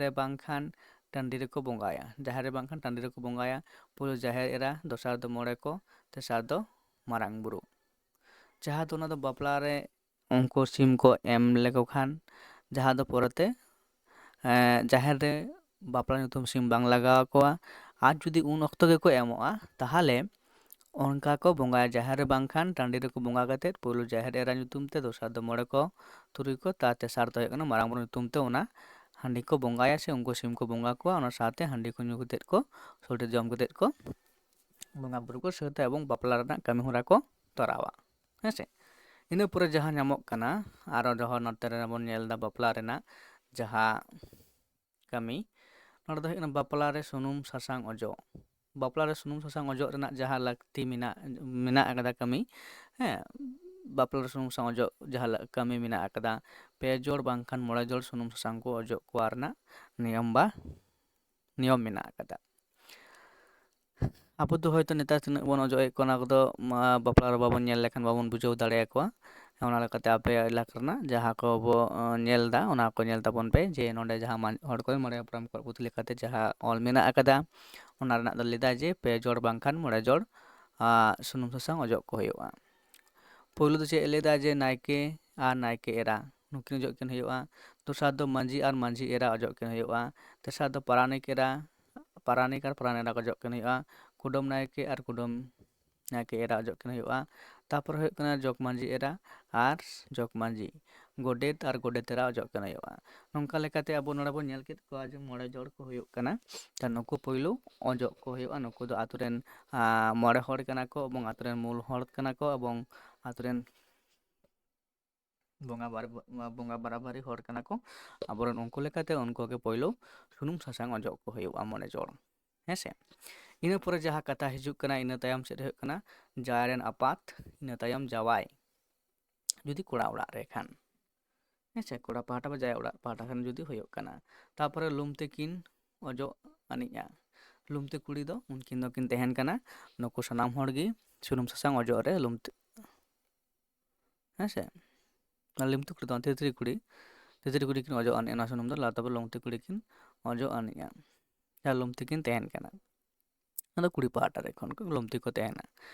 ᱨᱮ ᱵᱟᱝᱠᱷᱟᱱ ᱴᱟᱺᱰᱤ ᱨᱮᱠᱚ ᱵᱚᱸᱜᱟᱭᱟ᱾ ᱡᱟᱦᱮᱨ ᱨᱮ ᱵᱟᱝᱠᱷᱟᱱ ᱴᱟᱺᱰᱤ ᱨᱮᱠᱚ ᱵᱚᱸᱜᱟᱭᱟ᱾ ᱯᱳᱭᱞᱳ ᱡᱟᱦᱮᱨ ᱮᱨᱟ, ᱫᱚᱥᱟᱨ ᱫᱚ ᱢᱚᱬᱮ ᱠᱚ, ᱛᱮᱥᱟᱨ ᱫᱚ ᱢᱟᱨᱟᱝ ᱵᱩᱨᱩ᱾ ᱡᱟᱦᱟᱸ ᱫᱚ ᱚᱱᱟ ᱫᱚ ᱵᱟᱯᱞᱟ ᱨᱮ ᱩᱱᱠᱩ ᱥᱤᱢ ᱠᱚ ᱮᱢ ᱞᱮᱠᱚ ᱠᱷᱟᱱ, ᱡᱟᱦᱟᱸ ᱫᱚ ᱯᱚᱨᱮᱛᱮ, ᱮᱸ, ᱡᱟᱦᱮᱨ ᱨᱮ ᱵᱟᱯᱞᱟ ᱧᱩᱛᱩᱢ ᱥᱤᱢ ᱵᱟᱝ ᱞᱟᱜᱟᱣ ᱟᱠᱚᱣᱟ᱾ ᱟᱨ ᱡᱩᱫᱤ ᱩᱱ ᱚᱠᱛᱚ ᱜᱮᱠᱚ ᱮᱢᱚᱜᱼᱟ, ᱛᱟᱦᱚᱞᱮ ᱚᱱᱠᱟ ᱠᱚ ᱵᱚᱸᱜᱟᱭᱟ᱾ ᱡᱟᱦᱮᱨ ᱨᱮ ᱵᱟᱝᱠᱷᱟᱱ ᱴᱟᱺᱰᱤ ᱨᱮᱠᱚ ᱵᱚᱸᱜᱟ ᱠᱟᱛᱮᱫ, ᱯᱳᱭᱞᱳ ᱡᱟᱦᱮᱨ ᱮᱨᱟ ᱧᱩᱛᱩᱢ ᱛᱮ, ᱫᱚᱥᱟᱨ ᱫᱚ ᱢᱚᱬᱮ ᱠᱚ, ᱛᱩᱨᱩᱭ ᱠᱚ, ᱛᱟᱨ ᱛᱮᱥᱟᱨ ᱫᱚ ᱦᱩᱭᱩᱜ ᱠᱟᱱᱟ ᱢᱟᱨᱟᱝ ᱵᱩᱨᱩ ᱧᱩᱛᱩᱢ ᱛᱮ ᱚᱱᱟ ᱦᱟᱺᱰᱤ ᱠᱚ ᱵᱚᱸᱜᱟᱭᱟ ᱥᱮ ᱩᱱᱠᱩ ᱥᱤᱢ ᱠᱚ ᱵᱚᱸᱜᱟ ᱠᱚᱣᱟ᱾ ᱚᱱᱟ ᱥᱟᱶᱛᱮ ᱦᱟᱺᱰᱤ ᱠᱚ ᱧᱩ ᱠᱟᱛᱮᱫ ᱠᱚ, ᱥᱚᱲᱮ ᱡᱚᱢ ᱠᱟᱛᱮᱫ ᱠᱚ ᱵᱚᱸᱜᱟ ᱵᱩᱨᱩ ᱠᱚ ᱥᱟᱹᱛᱟ ᱮᱵᱚᱝ ᱵᱟᱯᱞᱟ ᱨᱮᱱᱟᱜ ᱠᱟᱹᱢᱤ ᱦᱚᱨᱟ ᱠᱚ ᱛᱚᱨᱟᱣᱟ᱾ ᱦᱮᱸ ᱥᱮ? ᱤᱱᱟᱹ ᱯᱚᱨᱮ ᱡᱟᱦᱟᱸ ᱧᱟᱢᱚᱜ ᱠᱟᱱᱟ, ᱟᱨᱚ ᱡᱚᱦᱚᱸ ᱱᱚᱛᱮ ᱨᱮ ᱵᱚᱱ ᱧᱮᱞ ᱮᱫᱟ ᱵᱟᱯᱞᱟ ᱨᱮᱱᱟᱜ ᱡᱟᱦᱟᱸ ᱠᱟᱹᱢᱤ, ᱱᱚᱰᱮ ᱫᱚ ᱦᱩᱭᱩᱜ ᱠᱟᱱᱟ ᱵᱟᱯᱞᱟ ᱨᱮ ᱥᱩᱱᱩᱢ ᱥᱟᱥᱟᱝ ᱚᱡᱚᱜ᱾ ᱵᱟᱯᱞᱟ ᱨᱮ ᱥᱩᱱᱩᱢ ᱥᱟᱥᱟᱝ ᱚᱡᱚᱜ ᱨᱮᱱᱟᱜ ᱡᱟᱦᱟᱸ ᱞᱟᱹᱠᱛᱤ ᱢᱮᱱᱟᱜ, ᱢᱮᱱᱟᱜ ᱟᱠᱟᱫᱟ ᱠᱟᱹᱢᱤ, ᱦᱮᱸ, ᱵᱟᱯᱞᱟ ᱨᱮ ᱥᱩᱱᱩᱢ ᱥᱟᱥᱟᱝ ᱚᱡᱚᱜ ᱡᱟᱦᱟᱸ ᱞᱟᱹ-, ᱠᱟᱹᱢᱤ ᱢᱮᱱᱟᱜ ᱟᱠᱟᱫᱟ, ᱯᱮ ᱡᱚᱲ ᱵᱟᱝᱠᱷᱟᱱ ᱢᱚᱬᱮ ᱡᱚᱲ ᱥᱩᱱᱩᱢ ᱥᱟᱥᱟᱝ ᱠᱚ ᱚᱡᱚᱜ ᱠᱚᱣᱟ ᱨᱮᱱᱟᱜ ᱱᱤᱭᱚᱢ ᱵᱟ ᱱᱤᱭᱚᱢ ᱢᱮᱱᱟᱜ ᱟᱠᱟᱫᱟ᱾ ᱟᱵᱚ ᱫᱚ ᱦᱚᱭᱛᱳ ᱱᱮᱛᱟᱨ ᱛᱤᱱᱟᱹᱜ ᱵᱚᱱ ᱚᱡᱚᱜ ᱮᱫ ᱠᱚᱣᱟ, ᱚᱱᱟ ᱠᱚᱫᱚ, ᱢᱟ, ᱵᱟᱯᱞᱟ ᱨᱮ ᱵᱟᱵᱚᱱ ᱧᱮᱞ ᱞᱮᱠᱷᱟᱱ ᱵᱟᱵᱚᱱ ᱵᱩᱡᱷᱟᱹᱣ ᱫᱟᱲᱮᱭᱟᱠᱚᱣᱟ᱾ ᱚᱱᱟ ᱞᱮᱠᱟᱛᱮ ᱟᱯᱮ ᱮᱞᱟᱠᱟ ᱨᱮᱱᱟᱜ ᱡᱟᱦᱟᱸ ᱠᱚᱵᱚ, ᱚ, ᱧᱮᱞ ᱮᱫᱟ, ᱚᱱᱟ ᱠᱚ ᱧᱮᱞ ᱛᱟᱵᱚᱱ ᱯᱮ ᱡᱮ ᱱᱚᱰᱮ ᱡᱟᱦᱟᱸ ᱢᱟ-, ᱦᱚᱲ ᱠᱚᱨᱮᱱ ᱢᱟᱨᱮ ᱦᱟᱯᱲᱟᱢ ᱠᱚᱣᱟᱜ ᱯᱩᱛᱷᱤ ᱞᱮᱠᱟᱛᱮ ᱡᱟᱦᱟᱸ ᱚᱞ ᱢᱮᱱᱟᱜ ᱟᱠᱟᱫᱟ, ᱚᱱᱟ ᱨᱮᱱᱟᱜ ᱫᱚ ᱞᱟᱹᱭᱫᱟ ᱡᱮ ᱯᱮ ᱡᱚᱲ ᱵᱟᱝᱠᱷᱟᱱ ᱢᱚᱬᱮ ᱡᱚᱲ, ᱟ, ᱥᱩᱱᱩᱢ ᱥᱟᱥᱟᱝ ᱚᱡᱚᱜ ᱠᱚ ᱦᱩᱭᱩᱜᱼᱟ᱾ ᱯᱳᱭᱞᱳ ᱫᱚ ᱪᱮᱫ ᱮ ᱞᱟᱹᱭᱫᱟ ᱡᱮ ᱱᱟᱭᱠᱮ ᱟᱨ ᱱᱟᱭᱠᱮ ᱮᱨᱟ ᱱᱩᱠᱤᱱ ᱚᱡᱚᱜ ᱠᱤᱱ ᱦᱩᱭᱩᱜᱼᱟ᱾ ᱫᱚᱥᱟᱨ ᱫᱚ ᱢᱟᱹᱡᱷᱤ ᱟᱨ ᱢᱟᱹᱡᱷᱤ ᱮᱨᱟ ᱚᱡᱚᱜ ᱠᱤᱱ ᱦᱩᱭᱩᱜᱼᱟ᱾ ᱛᱮᱥᱟᱨ ᱫᱚ ᱯᱟᱨᱟᱱᱤᱠ ᱮᱨᱟ, ᱯᱟᱨᱟᱱᱤᱠ ᱟᱨ ᱯᱟᱨᱟᱱᱤᱠ ᱮᱨᱟ ᱚᱡᱚᱜ ᱠᱤᱱ ᱦᱩᱭᱩᱜᱼᱟ᱾ ᱠᱩᱰᱟᱹᱢ ᱱᱟᱭᱠᱮ ᱟᱨ ᱠᱩᱰᱟᱹᱢ ᱱᱟᱭᱠᱮ ᱮᱨᱟ ᱚᱡᱚᱜ ᱠᱤᱱ ᱦᱩᱭᱩᱜᱼᱟ᱾ ᱛᱟᱯᱚᱨᱮ ᱦᱩᱭᱩᱜ ᱠᱟᱱᱟ ᱡᱚᱜᱽ ᱢᱟᱹᱡᱷᱤ ᱮᱨᱟ ᱟᱨ ᱡᱚᱜᱽ ᱢᱟᱹᱡᱷᱤ, ᱜᱚᱰᱮᱛ ᱟᱨ ᱜᱚᱰᱮᱛ ᱮᱨᱟ ᱚᱡᱚᱜ ᱠᱤᱱ ᱦᱩᱭᱩᱜᱼᱟ᱾ ᱱᱚᱝᱠᱟ ᱞᱮᱠᱟᱛᱮ ᱟᱵᱚ ᱱᱚᱰᱮ ᱵᱚᱱ ᱧᱮᱞ ᱠᱮᱫ ᱠᱚᱣᱟ ᱡᱮ ᱢᱚᱬᱮ ᱡᱚᱲ ᱠᱚ ᱦᱩᱭᱩᱜ ᱠᱟᱱᱟ᱾ ᱛᱟ ᱱᱩᱠᱩ ᱯᱳᱭᱞᱳ ᱚᱡᱚᱜ ᱠᱚ ᱦᱩᱭᱩᱜᱼᱟ᱾ ᱱᱩᱠᱩ ᱫᱚ ᱟᱛᱳ ᱨᱮᱱ ᱟᱸ, ᱢᱚᱬᱮ ᱦᱚᱲ ᱠᱟᱱᱟ ᱠᱚ ᱮᱵᱚᱝ ᱟᱛᱳ ᱨᱮᱱ ᱢᱩᱞ ᱦᱚᱲ ᱠᱟᱱᱟ ᱠᱚ ᱮᱵᱚᱝ ᱟᱛᱳ ᱨᱮᱱ ᱵᱚᱸᱜᱟ ᱵᱟᱨ-, ᱵᱚᱸᱜᱟ ᱵᱟᱨᱟᱵᱟᱨᱤ ᱦᱚᱲ ᱠᱟᱱᱟ ᱠᱚ᱾ ᱟᱵᱚᱨᱮᱱ ᱩᱱᱠᱩ ᱞᱮᱠᱟᱛᱮ ᱩᱱᱠᱩ ᱜᱮ ᱯᱳᱭᱞᱳ ᱥᱩᱱᱩᱢ ᱥᱟᱥᱟᱝ ᱚᱡᱚᱜ ᱠᱚ ᱦᱩᱭᱩᱜᱼᱟ ᱢᱚᱬᱮ ᱡᱚᱲ᱾ ᱦᱮᱸ ᱥᱮ? ᱤᱱᱟᱹ ᱯᱚᱨᱮ ᱡᱟᱦᱟᱸ ᱠᱟᱛᱷᱟ ᱦᱤᱡᱩᱜ ᱠᱟᱱᱟ, ᱤᱱᱟᱹ ᱛᱟᱭᱚᱢ ᱥᱮᱫ ᱦᱩᱭᱩᱜ ᱠᱟᱱᱟ ᱡᱟᱶᱟᱭ ᱨᱮᱱ ᱟᱯᱟᱛ, ᱤᱱᱟᱹ ᱛᱟᱭᱚᱢ ᱡᱟᱶᱟᱭ, ᱡᱩᱫᱤ ᱠᱚᱲᱟ ᱚᱲᱟᱜ ᱨᱮ ᱠᱷᱟᱱ, ᱦᱮᱸ ᱥᱮ, ᱠᱚᱲᱟ ᱯᱟᱦᱴᱟ ᱵᱟ ᱡᱟᱶᱟᱭ ᱚᱲᱟᱜ ᱯᱟᱦᱴᱟ ᱠᱷᱟᱱ ᱡᱩᱫᱤ ᱦᱩᱭᱩᱜ ᱠᱟᱱᱟ᱾ ᱛᱟᱯᱚᱨᱮ ᱞᱩᱢᱛᱤ ᱠᱤᱱ ᱚᱡᱚᱜ ᱟᱹᱱᱤᱡᱼᱟ᱾ ᱞᱩᱢᱛᱤ ᱠᱩᱲᱤ ᱫᱚ ᱩᱱᱠᱤᱱ ᱫᱚᱠᱤᱱ ᱛᱟᱦᱮᱱ ᱠᱟᱱᱟ ᱱᱩᱠᱩ ᱥᱟᱱᱟᱢ ᱦᱚᱲ ᱜᱮ ᱥᱩᱱᱩᱢ ᱥᱟᱥᱟᱝ ᱚᱡᱚᱜ ᱨᱮ ᱞᱩᱢᱛᱤ, ᱦᱮᱸ ᱥᱮ, ᱞᱩᱢᱛᱤ ᱠᱩᱲᱤ ᱫᱚ ᱵᱟᱝ, ᱛᱤᱛᱨᱤ ᱠᱩᱲᱤ, ᱛᱤᱛᱨᱤ ᱠᱩᱲᱤ ᱠᱤᱱ ᱚᱡᱚᱜ ᱟᱹᱱᱤᱡᱼᱟ ᱚᱱᱟ ᱥᱩᱱᱩᱢ ᱫᱚ, ᱞᱟ-, ᱛᱚᱵᱮ ᱞᱩᱢᱛᱤ ᱠᱩᱲᱤ ᱠᱤᱱ ᱚᱡᱚᱜ ᱟᱹᱱᱤᱡᱼᱟ᱾ ᱡᱟᱦᱟᱸ ᱞᱩᱢᱛᱤ ᱠᱤᱱ ᱛᱟᱦᱮᱱ ᱠᱟᱱᱟ, ᱟᱫᱚ ᱠᱩᱲᱤ ᱯᱟᱦᱴᱟ ᱨᱮ ᱠᱷᱚᱱ ᱠᱚ ᱞᱩᱢᱛᱤ ᱠᱚ ᱛᱟᱦᱮᱱᱟ᱾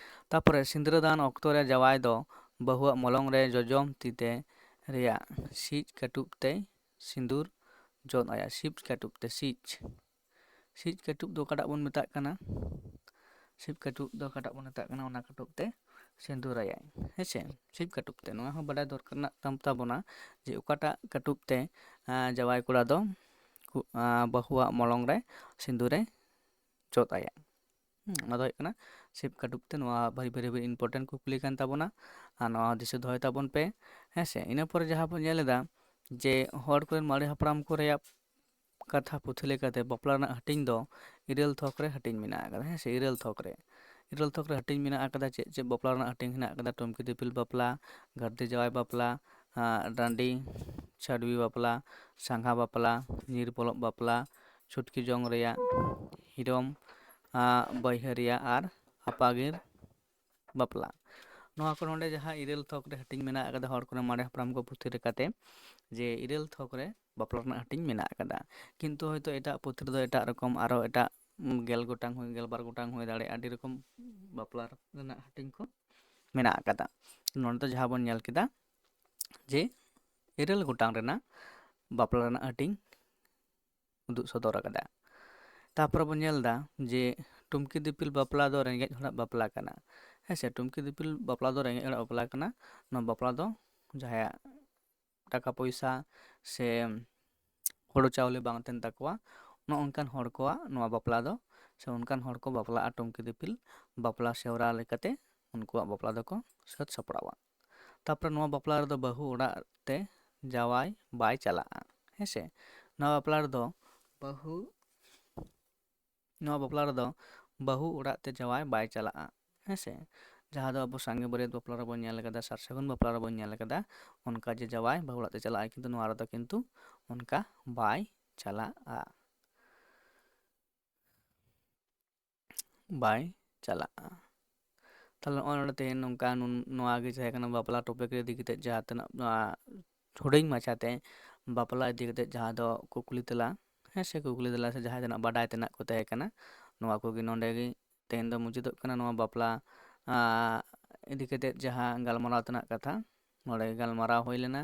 ᱛᱟᱯᱚᱨᱮ ᱥᱤᱸᱫᱽᱨᱟᱹ ᱫᱟᱱ ᱚᱠᱛᱚ ᱨᱮ ᱡᱟᱶᱟᱭ ᱫᱚ ᱵᱟᱹᱦᱩᱣᱟᱜ ᱢᱚᱞᱚᱝ ᱨᱮ ᱡᱚᱡᱚᱢ ᱛᱤ ᱛᱮ ᱨᱮᱭᱟᱜ ᱥᱤᱡ ᱠᱟᱹᱴᱩᱵ ᱛᱮᱭ ᱥᱤᱸᱫᱩᱨ ᱡᱚᱫ ᱟᱭᱟ᱾ ᱥᱤᱡ ᱠᱟᱹᱴᱩᱵ ᱛᱮ, ᱥᱤᱡ, ᱥᱤᱡ ᱠᱟᱹᱴᱩᱵ ᱫᱚ ᱚᱠᱟᱴᱟᱜ ᱵᱚᱱ ᱢᱮᱛᱟᱜ ᱠᱟᱱᱟ? ᱥᱤᱡ ᱠᱟᱹᱴᱩᱵ ᱫᱚ ᱚᱠᱟᱴᱟᱜ ᱵᱚᱱ ᱢᱮᱛᱟᱜ ᱠᱟᱱᱟ? ᱚᱱᱟ ᱠᱟᱹᱴᱩᱵ ᱛᱮ ᱥᱤᱸᱫᱩᱨ ᱟᱭᱟᱭ, ᱦᱮᱸ ᱥᱮ? ᱥᱤᱡ ᱠᱟᱹᱴᱩᱵ ᱛᱮ, ᱱᱚᱣᱟ ᱦᱚᱸ ᱵᱟᱰᱟᱭ ᱫᱚᱨᱠᱟᱨ ᱢᱮᱱᱟᱜ ᱛᱟᱢ ᱛᱟᱵᱚᱱᱟ ᱡᱮ ᱚᱠᱟᱴᱟᱜ ᱠᱟᱹᱴᱩᱵ ᱛᱮ, ᱟᱸ, ᱡᱟᱶᱟᱭ ᱠᱚᱲᱟ ᱫᱚ ᱠᱩ-, ᱟᱸ, ᱵᱟᱹᱦᱩᱣᱟᱜ ᱢᱚᱞᱚᱝ ᱨᱮ ᱥᱤᱸᱫᱩᱨᱮ ᱡᱚᱫ ᱟᱭᱟ᱾ ᱦᱩᱸ, ᱚᱱᱟ ᱫᱚ ᱦᱩᱭᱩᱜ ᱠᱟᱱᱟ ᱥᱤᱵ ᱠᱟᱹᱴᱩᱵ ᱛᱮ᱾ ᱱᱚᱣᱟ very, very, very important ᱠᱩᱠᱞᱤ ᱠᱟᱱ ᱛᱟᱵᱚᱱᱟ, ᱟᱨ ᱱᱚᱣᱟ ᱫᱤᱥᱟᱹ ᱫᱚᱦᱚᱭ ᱛᱟᱵᱚᱱ ᱯᱮ, ᱦᱮᱸ ᱥᱮ᱾ ᱤᱱᱟᱹ ᱯᱚᱨᱮ ᱡᱟᱦᱟᱸ ᱵᱚᱱ ᱧᱮᱞ ᱮᱫᱟ ᱡᱮ ᱦᱚᱲ ᱠᱚᱨᱮᱱ ᱢᱟᱨᱮ ᱦᱟᱯᱲᱟᱢ ᱠᱚ ᱨᱮᱭᱟᱜ ᱠᱟᱛᱷᱟ ᱯᱩᱛᱷᱤ ᱞᱮᱠᱟᱛᱮ ᱵᱟᱯᱞᱟ ᱨᱮᱱᱟᱜ ᱦᱟᱹᱴᱤᱧ ᱫᱚ ᱤᱨᱟᱹᱞ ᱛᱷᱚᱠ ᱨᱮ ᱦᱟᱹᱴᱤᱧ ᱢᱮᱱᱟᱜ ᱟᱠᱟᱫᱟ, ᱦᱮᱸ ᱥᱮ, ᱤᱨᱟᱹᱞ ᱛᱷᱚᱠ ᱨᱮ᱾ ᱤᱨᱟᱹᱞ ᱛᱷᱚᱠ ᱨᱮ ᱦᱟᱹᱴᱤᱧ ᱢᱮᱱᱟᱜ ᱟᱠᱟᱫᱟ᱾ ᱪᱮᱫ ᱪᱮᱫ ᱵᱟᱯᱞᱟ ᱨᱮᱱᱟᱜ ᱦᱟᱹᱴᱤᱧ ᱦᱮᱱᱟᱜ ᱟᱠᱟᱫᱟ? ᱴᱩᱢᱠᱤ ᱫᱤᱯᱤᱞ ᱵᱟᱯᱞᱟ, ᱜᱷᱟᱹᱨᱫᱤ ᱡᱟᱶᱟᱭ ᱵᱟᱯᱞᱟ, ᱟᱸ, ᱰᱟᱺᱰᱤ ᱪᱷᱟᱹᱰᱣᱤ ᱵᱟᱯᱞᱟ, ᱥᱟᱸᱜᱷᱟ ᱵᱟᱯᱞᱟ, ᱧᱤᱨ ᱯᱚᱞᱚᱵ ᱵᱟᱯᱞᱟ, ᱪᱷᱩᱴᱠᱤ ᱡᱚᱝ ᱨᱮᱭᱟᱜ, ᱦᱤᱨᱚᱢ, ᱟᱸ, ᱵᱟᱹᱭᱦᱟᱹᱨᱤᱭᱟ ᱟᱨ ᱟᱯᱟᱜᱤᱨ ᱵᱟᱯᱞᱟ᱾ ᱱᱚᱣᱟ ᱠᱚ ᱱᱚᱰᱮ ᱡᱟᱦᱟᱸ ᱤᱨᱟᱹᱞ ᱛᱷᱚᱠ ᱨᱮ ᱦᱟᱹᱴᱤᱧ ᱢᱮᱱᱟᱜ ᱟᱠᱟᱫᱟ, ᱦᱚᱲ ᱠᱚᱨᱮᱱ ᱢᱟᱨᱮ ᱦᱟᱯᱲᱟᱢ ᱠᱚ ᱯᱩᱛᱷᱤ ᱞᱮᱠᱟᱛᱮ ᱡᱮ ᱤᱨᱟᱹᱞ ᱛᱷᱚᱠ ᱨᱮ ᱵᱟᱯᱞᱟ ᱨᱮᱱᱟᱜ ᱦᱟᱹᱴᱤᱧ ᱢᱮᱱᱟᱜ ᱟᱠᱟᱫᱟ᱾ ᱠᱤᱱᱛᱩ ᱦᱚᱭᱛᱳ ᱮᱴᱟᱜ ᱯᱩᱛᱷᱤ ᱨᱮᱫᱚ ᱮᱴᱟᱜ ᱨᱚᱠᱚᱢ ᱟᱨᱚ ᱮᱴᱟᱜ, ᱩᱢ, ᱜᱮᱞ ᱜᱚᱴᱟᱝ ᱦᱩᱭ, ᱜᱮᱞ ᱵᱟᱨ ᱜᱚᱴᱟᱝ ᱦᱩᱭ ᱫᱟᱲᱮᱭᱟᱜᱼᱟ, ᱟᱹᱰᱤ ᱨᱚᱠᱚᱢ ᱵᱟᱯᱞᱟ ᱨᱮᱱᱟᱜ ᱦᱟᱹᱴᱤᱧ ᱠᱚ ᱢᱮᱱᱟᱜ ᱟᱠᱟᱫᱟ᱾ ᱱᱚᱰᱮ ᱫᱚ ᱡᱟᱦᱟᱸ ᱵᱚᱱ ᱧᱮᱞ ᱠᱮᱫᱟ ᱡᱮ ᱤᱨᱟᱹᱞ ᱜᱚᱴᱟᱝ ᱨᱮᱱᱟᱜ ᱵᱟᱯᱞᱟ ᱨᱮᱱᱟᱜ ᱦᱟᱹᱴᱤᱧ ᱩᱫᱩᱜ ᱥᱚᱫᱚᱨ ᱟᱠᱟᱫᱟ᱾ ᱛᱟᱯᱚᱨᱮ ᱵᱚᱱ ᱧᱮᱞ ᱮᱫᱟ ᱡᱮ ᱴᱩᱢᱠᱤ ᱫᱤᱯᱤᱞ ᱵᱟᱯᱞᱟ ᱫᱚ ᱨᱮᱸᱜᱮᱡ ᱦᱚᱲᱟᱜ ᱵᱟᱯᱞᱟ ᱠᱟᱱᱟ, ᱦᱮᱸ ᱥᱮ, ᱴᱩᱢᱠᱤ ᱫᱤᱯᱤᱞ ᱵᱟᱯᱞᱟ ᱫᱚ ᱨᱮᱸᱜᱮᱡ ᱚᱲᱟᱜ ᱵᱟᱯᱞᱟ ᱠᱟᱱᱟ᱾ ᱱᱚᱣᱟ ᱵᱟᱯᱞᱟ ᱫᱚ ᱡᱟᱦᱟᱸᱭᱟᱜ ᱴᱟᱠᱟ ᱯᱚᱭᱥᱟ ᱥᱮ ᱦᱳᱲᱳ ᱪᱟᱣᱞᱮ ᱵᱟᱝ ᱛᱟᱦᱮᱱ ᱛᱟᱠᱚᱣᱟ, ᱱᱚᱜᱼᱚ ᱱᱚᱝᱠᱟᱱ ᱦᱚᱲ ᱠᱚᱣᱟᱜ ᱱᱚᱣᱟ ᱵᱟᱯᱞᱟ ᱫᱚ, ᱥᱮ ᱚᱱᱠᱟᱱ ᱦᱚᱲ ᱠᱚ ᱵᱟᱯᱞᱟᱜᱼᱟ ᱴᱩᱢᱠᱤ ᱫᱤᱯᱤᱞ ᱵᱟᱯᱞᱟ ᱥᱮᱣᱨᱟ ᱞᱮᱠᱟᱛᱮ ᱩᱱᱠᱩᱣᱟᱜ ᱵᱟᱯᱞᱟ ᱫᱚᱠᱚ ᱥᱟᱹᱛ ᱥᱟᱯᱲᱟᱣᱟ᱾ ᱛᱟᱯᱚᱨᱮ ᱱᱚᱣᱟ ᱵᱟᱯᱞᱟ ᱨᱮᱫᱚ ᱵᱟᱹᱦᱩ ᱚᱲᱟᱜ ᱛᱮ ᱡᱟᱶᱟᱭ ᱵᱟᱭ ᱪᱟᱞᱟᱜᱼᱟ᱾ ᱦᱮᱸ ᱥᱮ, ᱱᱚᱣᱟ ᱵᱟᱯᱞᱟ ᱨᱮᱫᱚ ᱵᱟᱹᱦᱩ ᱱᱚᱣᱟ ᱵᱟᱯᱞᱟ ᱨᱮᱫᱚ ᱵᱟᱹᱦᱩ ᱚᱲᱟᱜ ᱛᱮ ᱡᱟᱶᱟᱭ ᱵᱟᱭ ᱪᱟᱞᱟᱜᱼᱟ᱾ ᱦᱮᱸ ᱥᱮ, ᱡᱟᱦᱟᱸ ᱫᱚ ᱟᱵᱚ ᱥᱟᱸᱜᱮ ᱵᱟᱹᱨᱭᱟᱹᱛ ᱵᱟᱯᱞᱟ ᱨᱮᱵᱚᱱ ᱧᱮᱞ ᱠᱟᱫᱟ, ᱥᱟᱨ ᱥᱟᱹᱜᱩᱱ ᱵᱟᱯᱞᱟ ᱨᱮᱵᱚᱱ ᱧᱮᱞ ᱠᱟᱫᱟ, ᱚᱱᱠᱟ ᱡᱮ ᱡᱟᱶᱟᱭ ᱵᱟᱹᱦᱩ ᱚᱲᱟᱜ ᱛᱮ ᱪᱟᱞᱟᱜᱼᱟᱭ, ᱠᱤᱱᱛᱩ ᱱᱚᱣᱟ ᱨᱮᱫᱚ ᱠᱤᱱᱛᱩ ᱚᱱᱠᱟ ᱵᱟᱭ ᱪᱟᱞᱟᱜᱼᱟ, ᱵᱟᱭ ᱪᱟᱞᱟᱜᱼᱟ᱾ ᱛᱟᱦᱞᱮ ᱱᱚᱜᱼᱚᱭ ᱱᱚᱰᱮ ᱛᱮᱦᱮᱧ ᱱᱚᱝᱠᱟ ᱱᱩᱱ-, ᱱᱚᱣᱟ ᱜᱮ ᱛᱟᱦᱮᱸ ᱠᱟᱱᱟ ᱵᱟᱯᱞᱟ ᱴᱚᱯᱤᱠ ᱨᱮ ᱤᱫᱤ ᱠᱟᱛᱮᱫ ᱡᱟᱦᱟᱸ ᱛᱤᱱᱟᱹᱜ ᱱᱚᱣᱟ ᱦᱩᱰᱤᱧ ᱢᱟᱪᱷᱟᱛᱮ ᱵᱟᱯᱞᱟ ᱤᱫᱤ ᱠᱟᱛᱮᱫ ᱡᱟᱦᱟᱸ ᱫᱚ ᱠᱩᱠᱞᱤ ᱛᱮᱞᱟ, ᱦᱮᱸ ᱥᱮ, ᱠᱩᱠᱞᱤ ᱛᱮᱞᱟ ᱥᱮ ᱡᱟᱦᱟᱸ ᱛᱤᱱᱟᱹᱜ ᱵᱟᱰᱟᱭ ᱛᱮᱱᱟᱜ ᱠᱚ ᱛᱟᱦᱮᱸ ᱠᱟᱱᱟ, ᱱᱚᱣᱟ ᱠᱚᱜᱮ ᱱᱚᱰᱮ ᱜᱮ ᱛᱮᱦᱮᱧ ᱫᱚ ᱢᱩᱪᱟᱹᱫᱚᱜ ᱠᱟᱱᱟ᱾ ᱱᱚᱣᱟ ᱵᱟᱯᱞᱟ, ᱟᱸ, ᱤᱫᱤ ᱠᱟᱛᱮᱫ ᱡᱟᱦᱟᱸ ᱜᱟᱞᱢᱟᱨᱟᱣ ᱛᱮᱱᱟᱜ ᱠᱟᱛᱷᱟ ᱱᱚᱰᱮ ᱜᱮ ᱜᱟᱞᱢᱟᱨᱟᱣ ᱦᱩᱭ ᱞᱮᱱᱟ,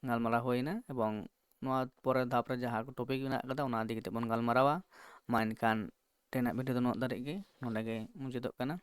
ᱜᱟᱞᱢᱟᱨᱟᱣ ᱦᱩᱭᱱᱟ, ᱮᱵᱚᱝ ᱱᱚᱣᱟ ᱯᱚᱨᱮᱨ ᱫᱷᱟᱯ ᱨᱮ ᱡᱟᱦᱟᱸ ᱠᱚ ᱴᱚᱯᱤᱠ ᱢᱮᱱᱟᱜ ᱠᱟᱫᱟ ᱚᱱᱟ ᱤᱫᱤ ᱠᱟᱛᱮᱫ ᱵᱚᱱ ᱜᱟᱞᱢᱟᱨᱟᱣᱟ᱾ ᱢᱟ ᱮᱱᱠᱷᱟᱱ ᱛᱮᱦᱮᱧᱟᱜ ᱵᱷᱤᱰᱤᱭᱳ ᱫᱚ ᱱᱩᱱᱟᱹᱜ ᱫᱷᱟᱹᱨᱤᱡ ᱜᱮ, ᱱᱚᱰᱮ ᱜᱮ ᱢᱩᱪᱟᱹᱫᱚᱜ ᱠᱟᱱᱟ᱾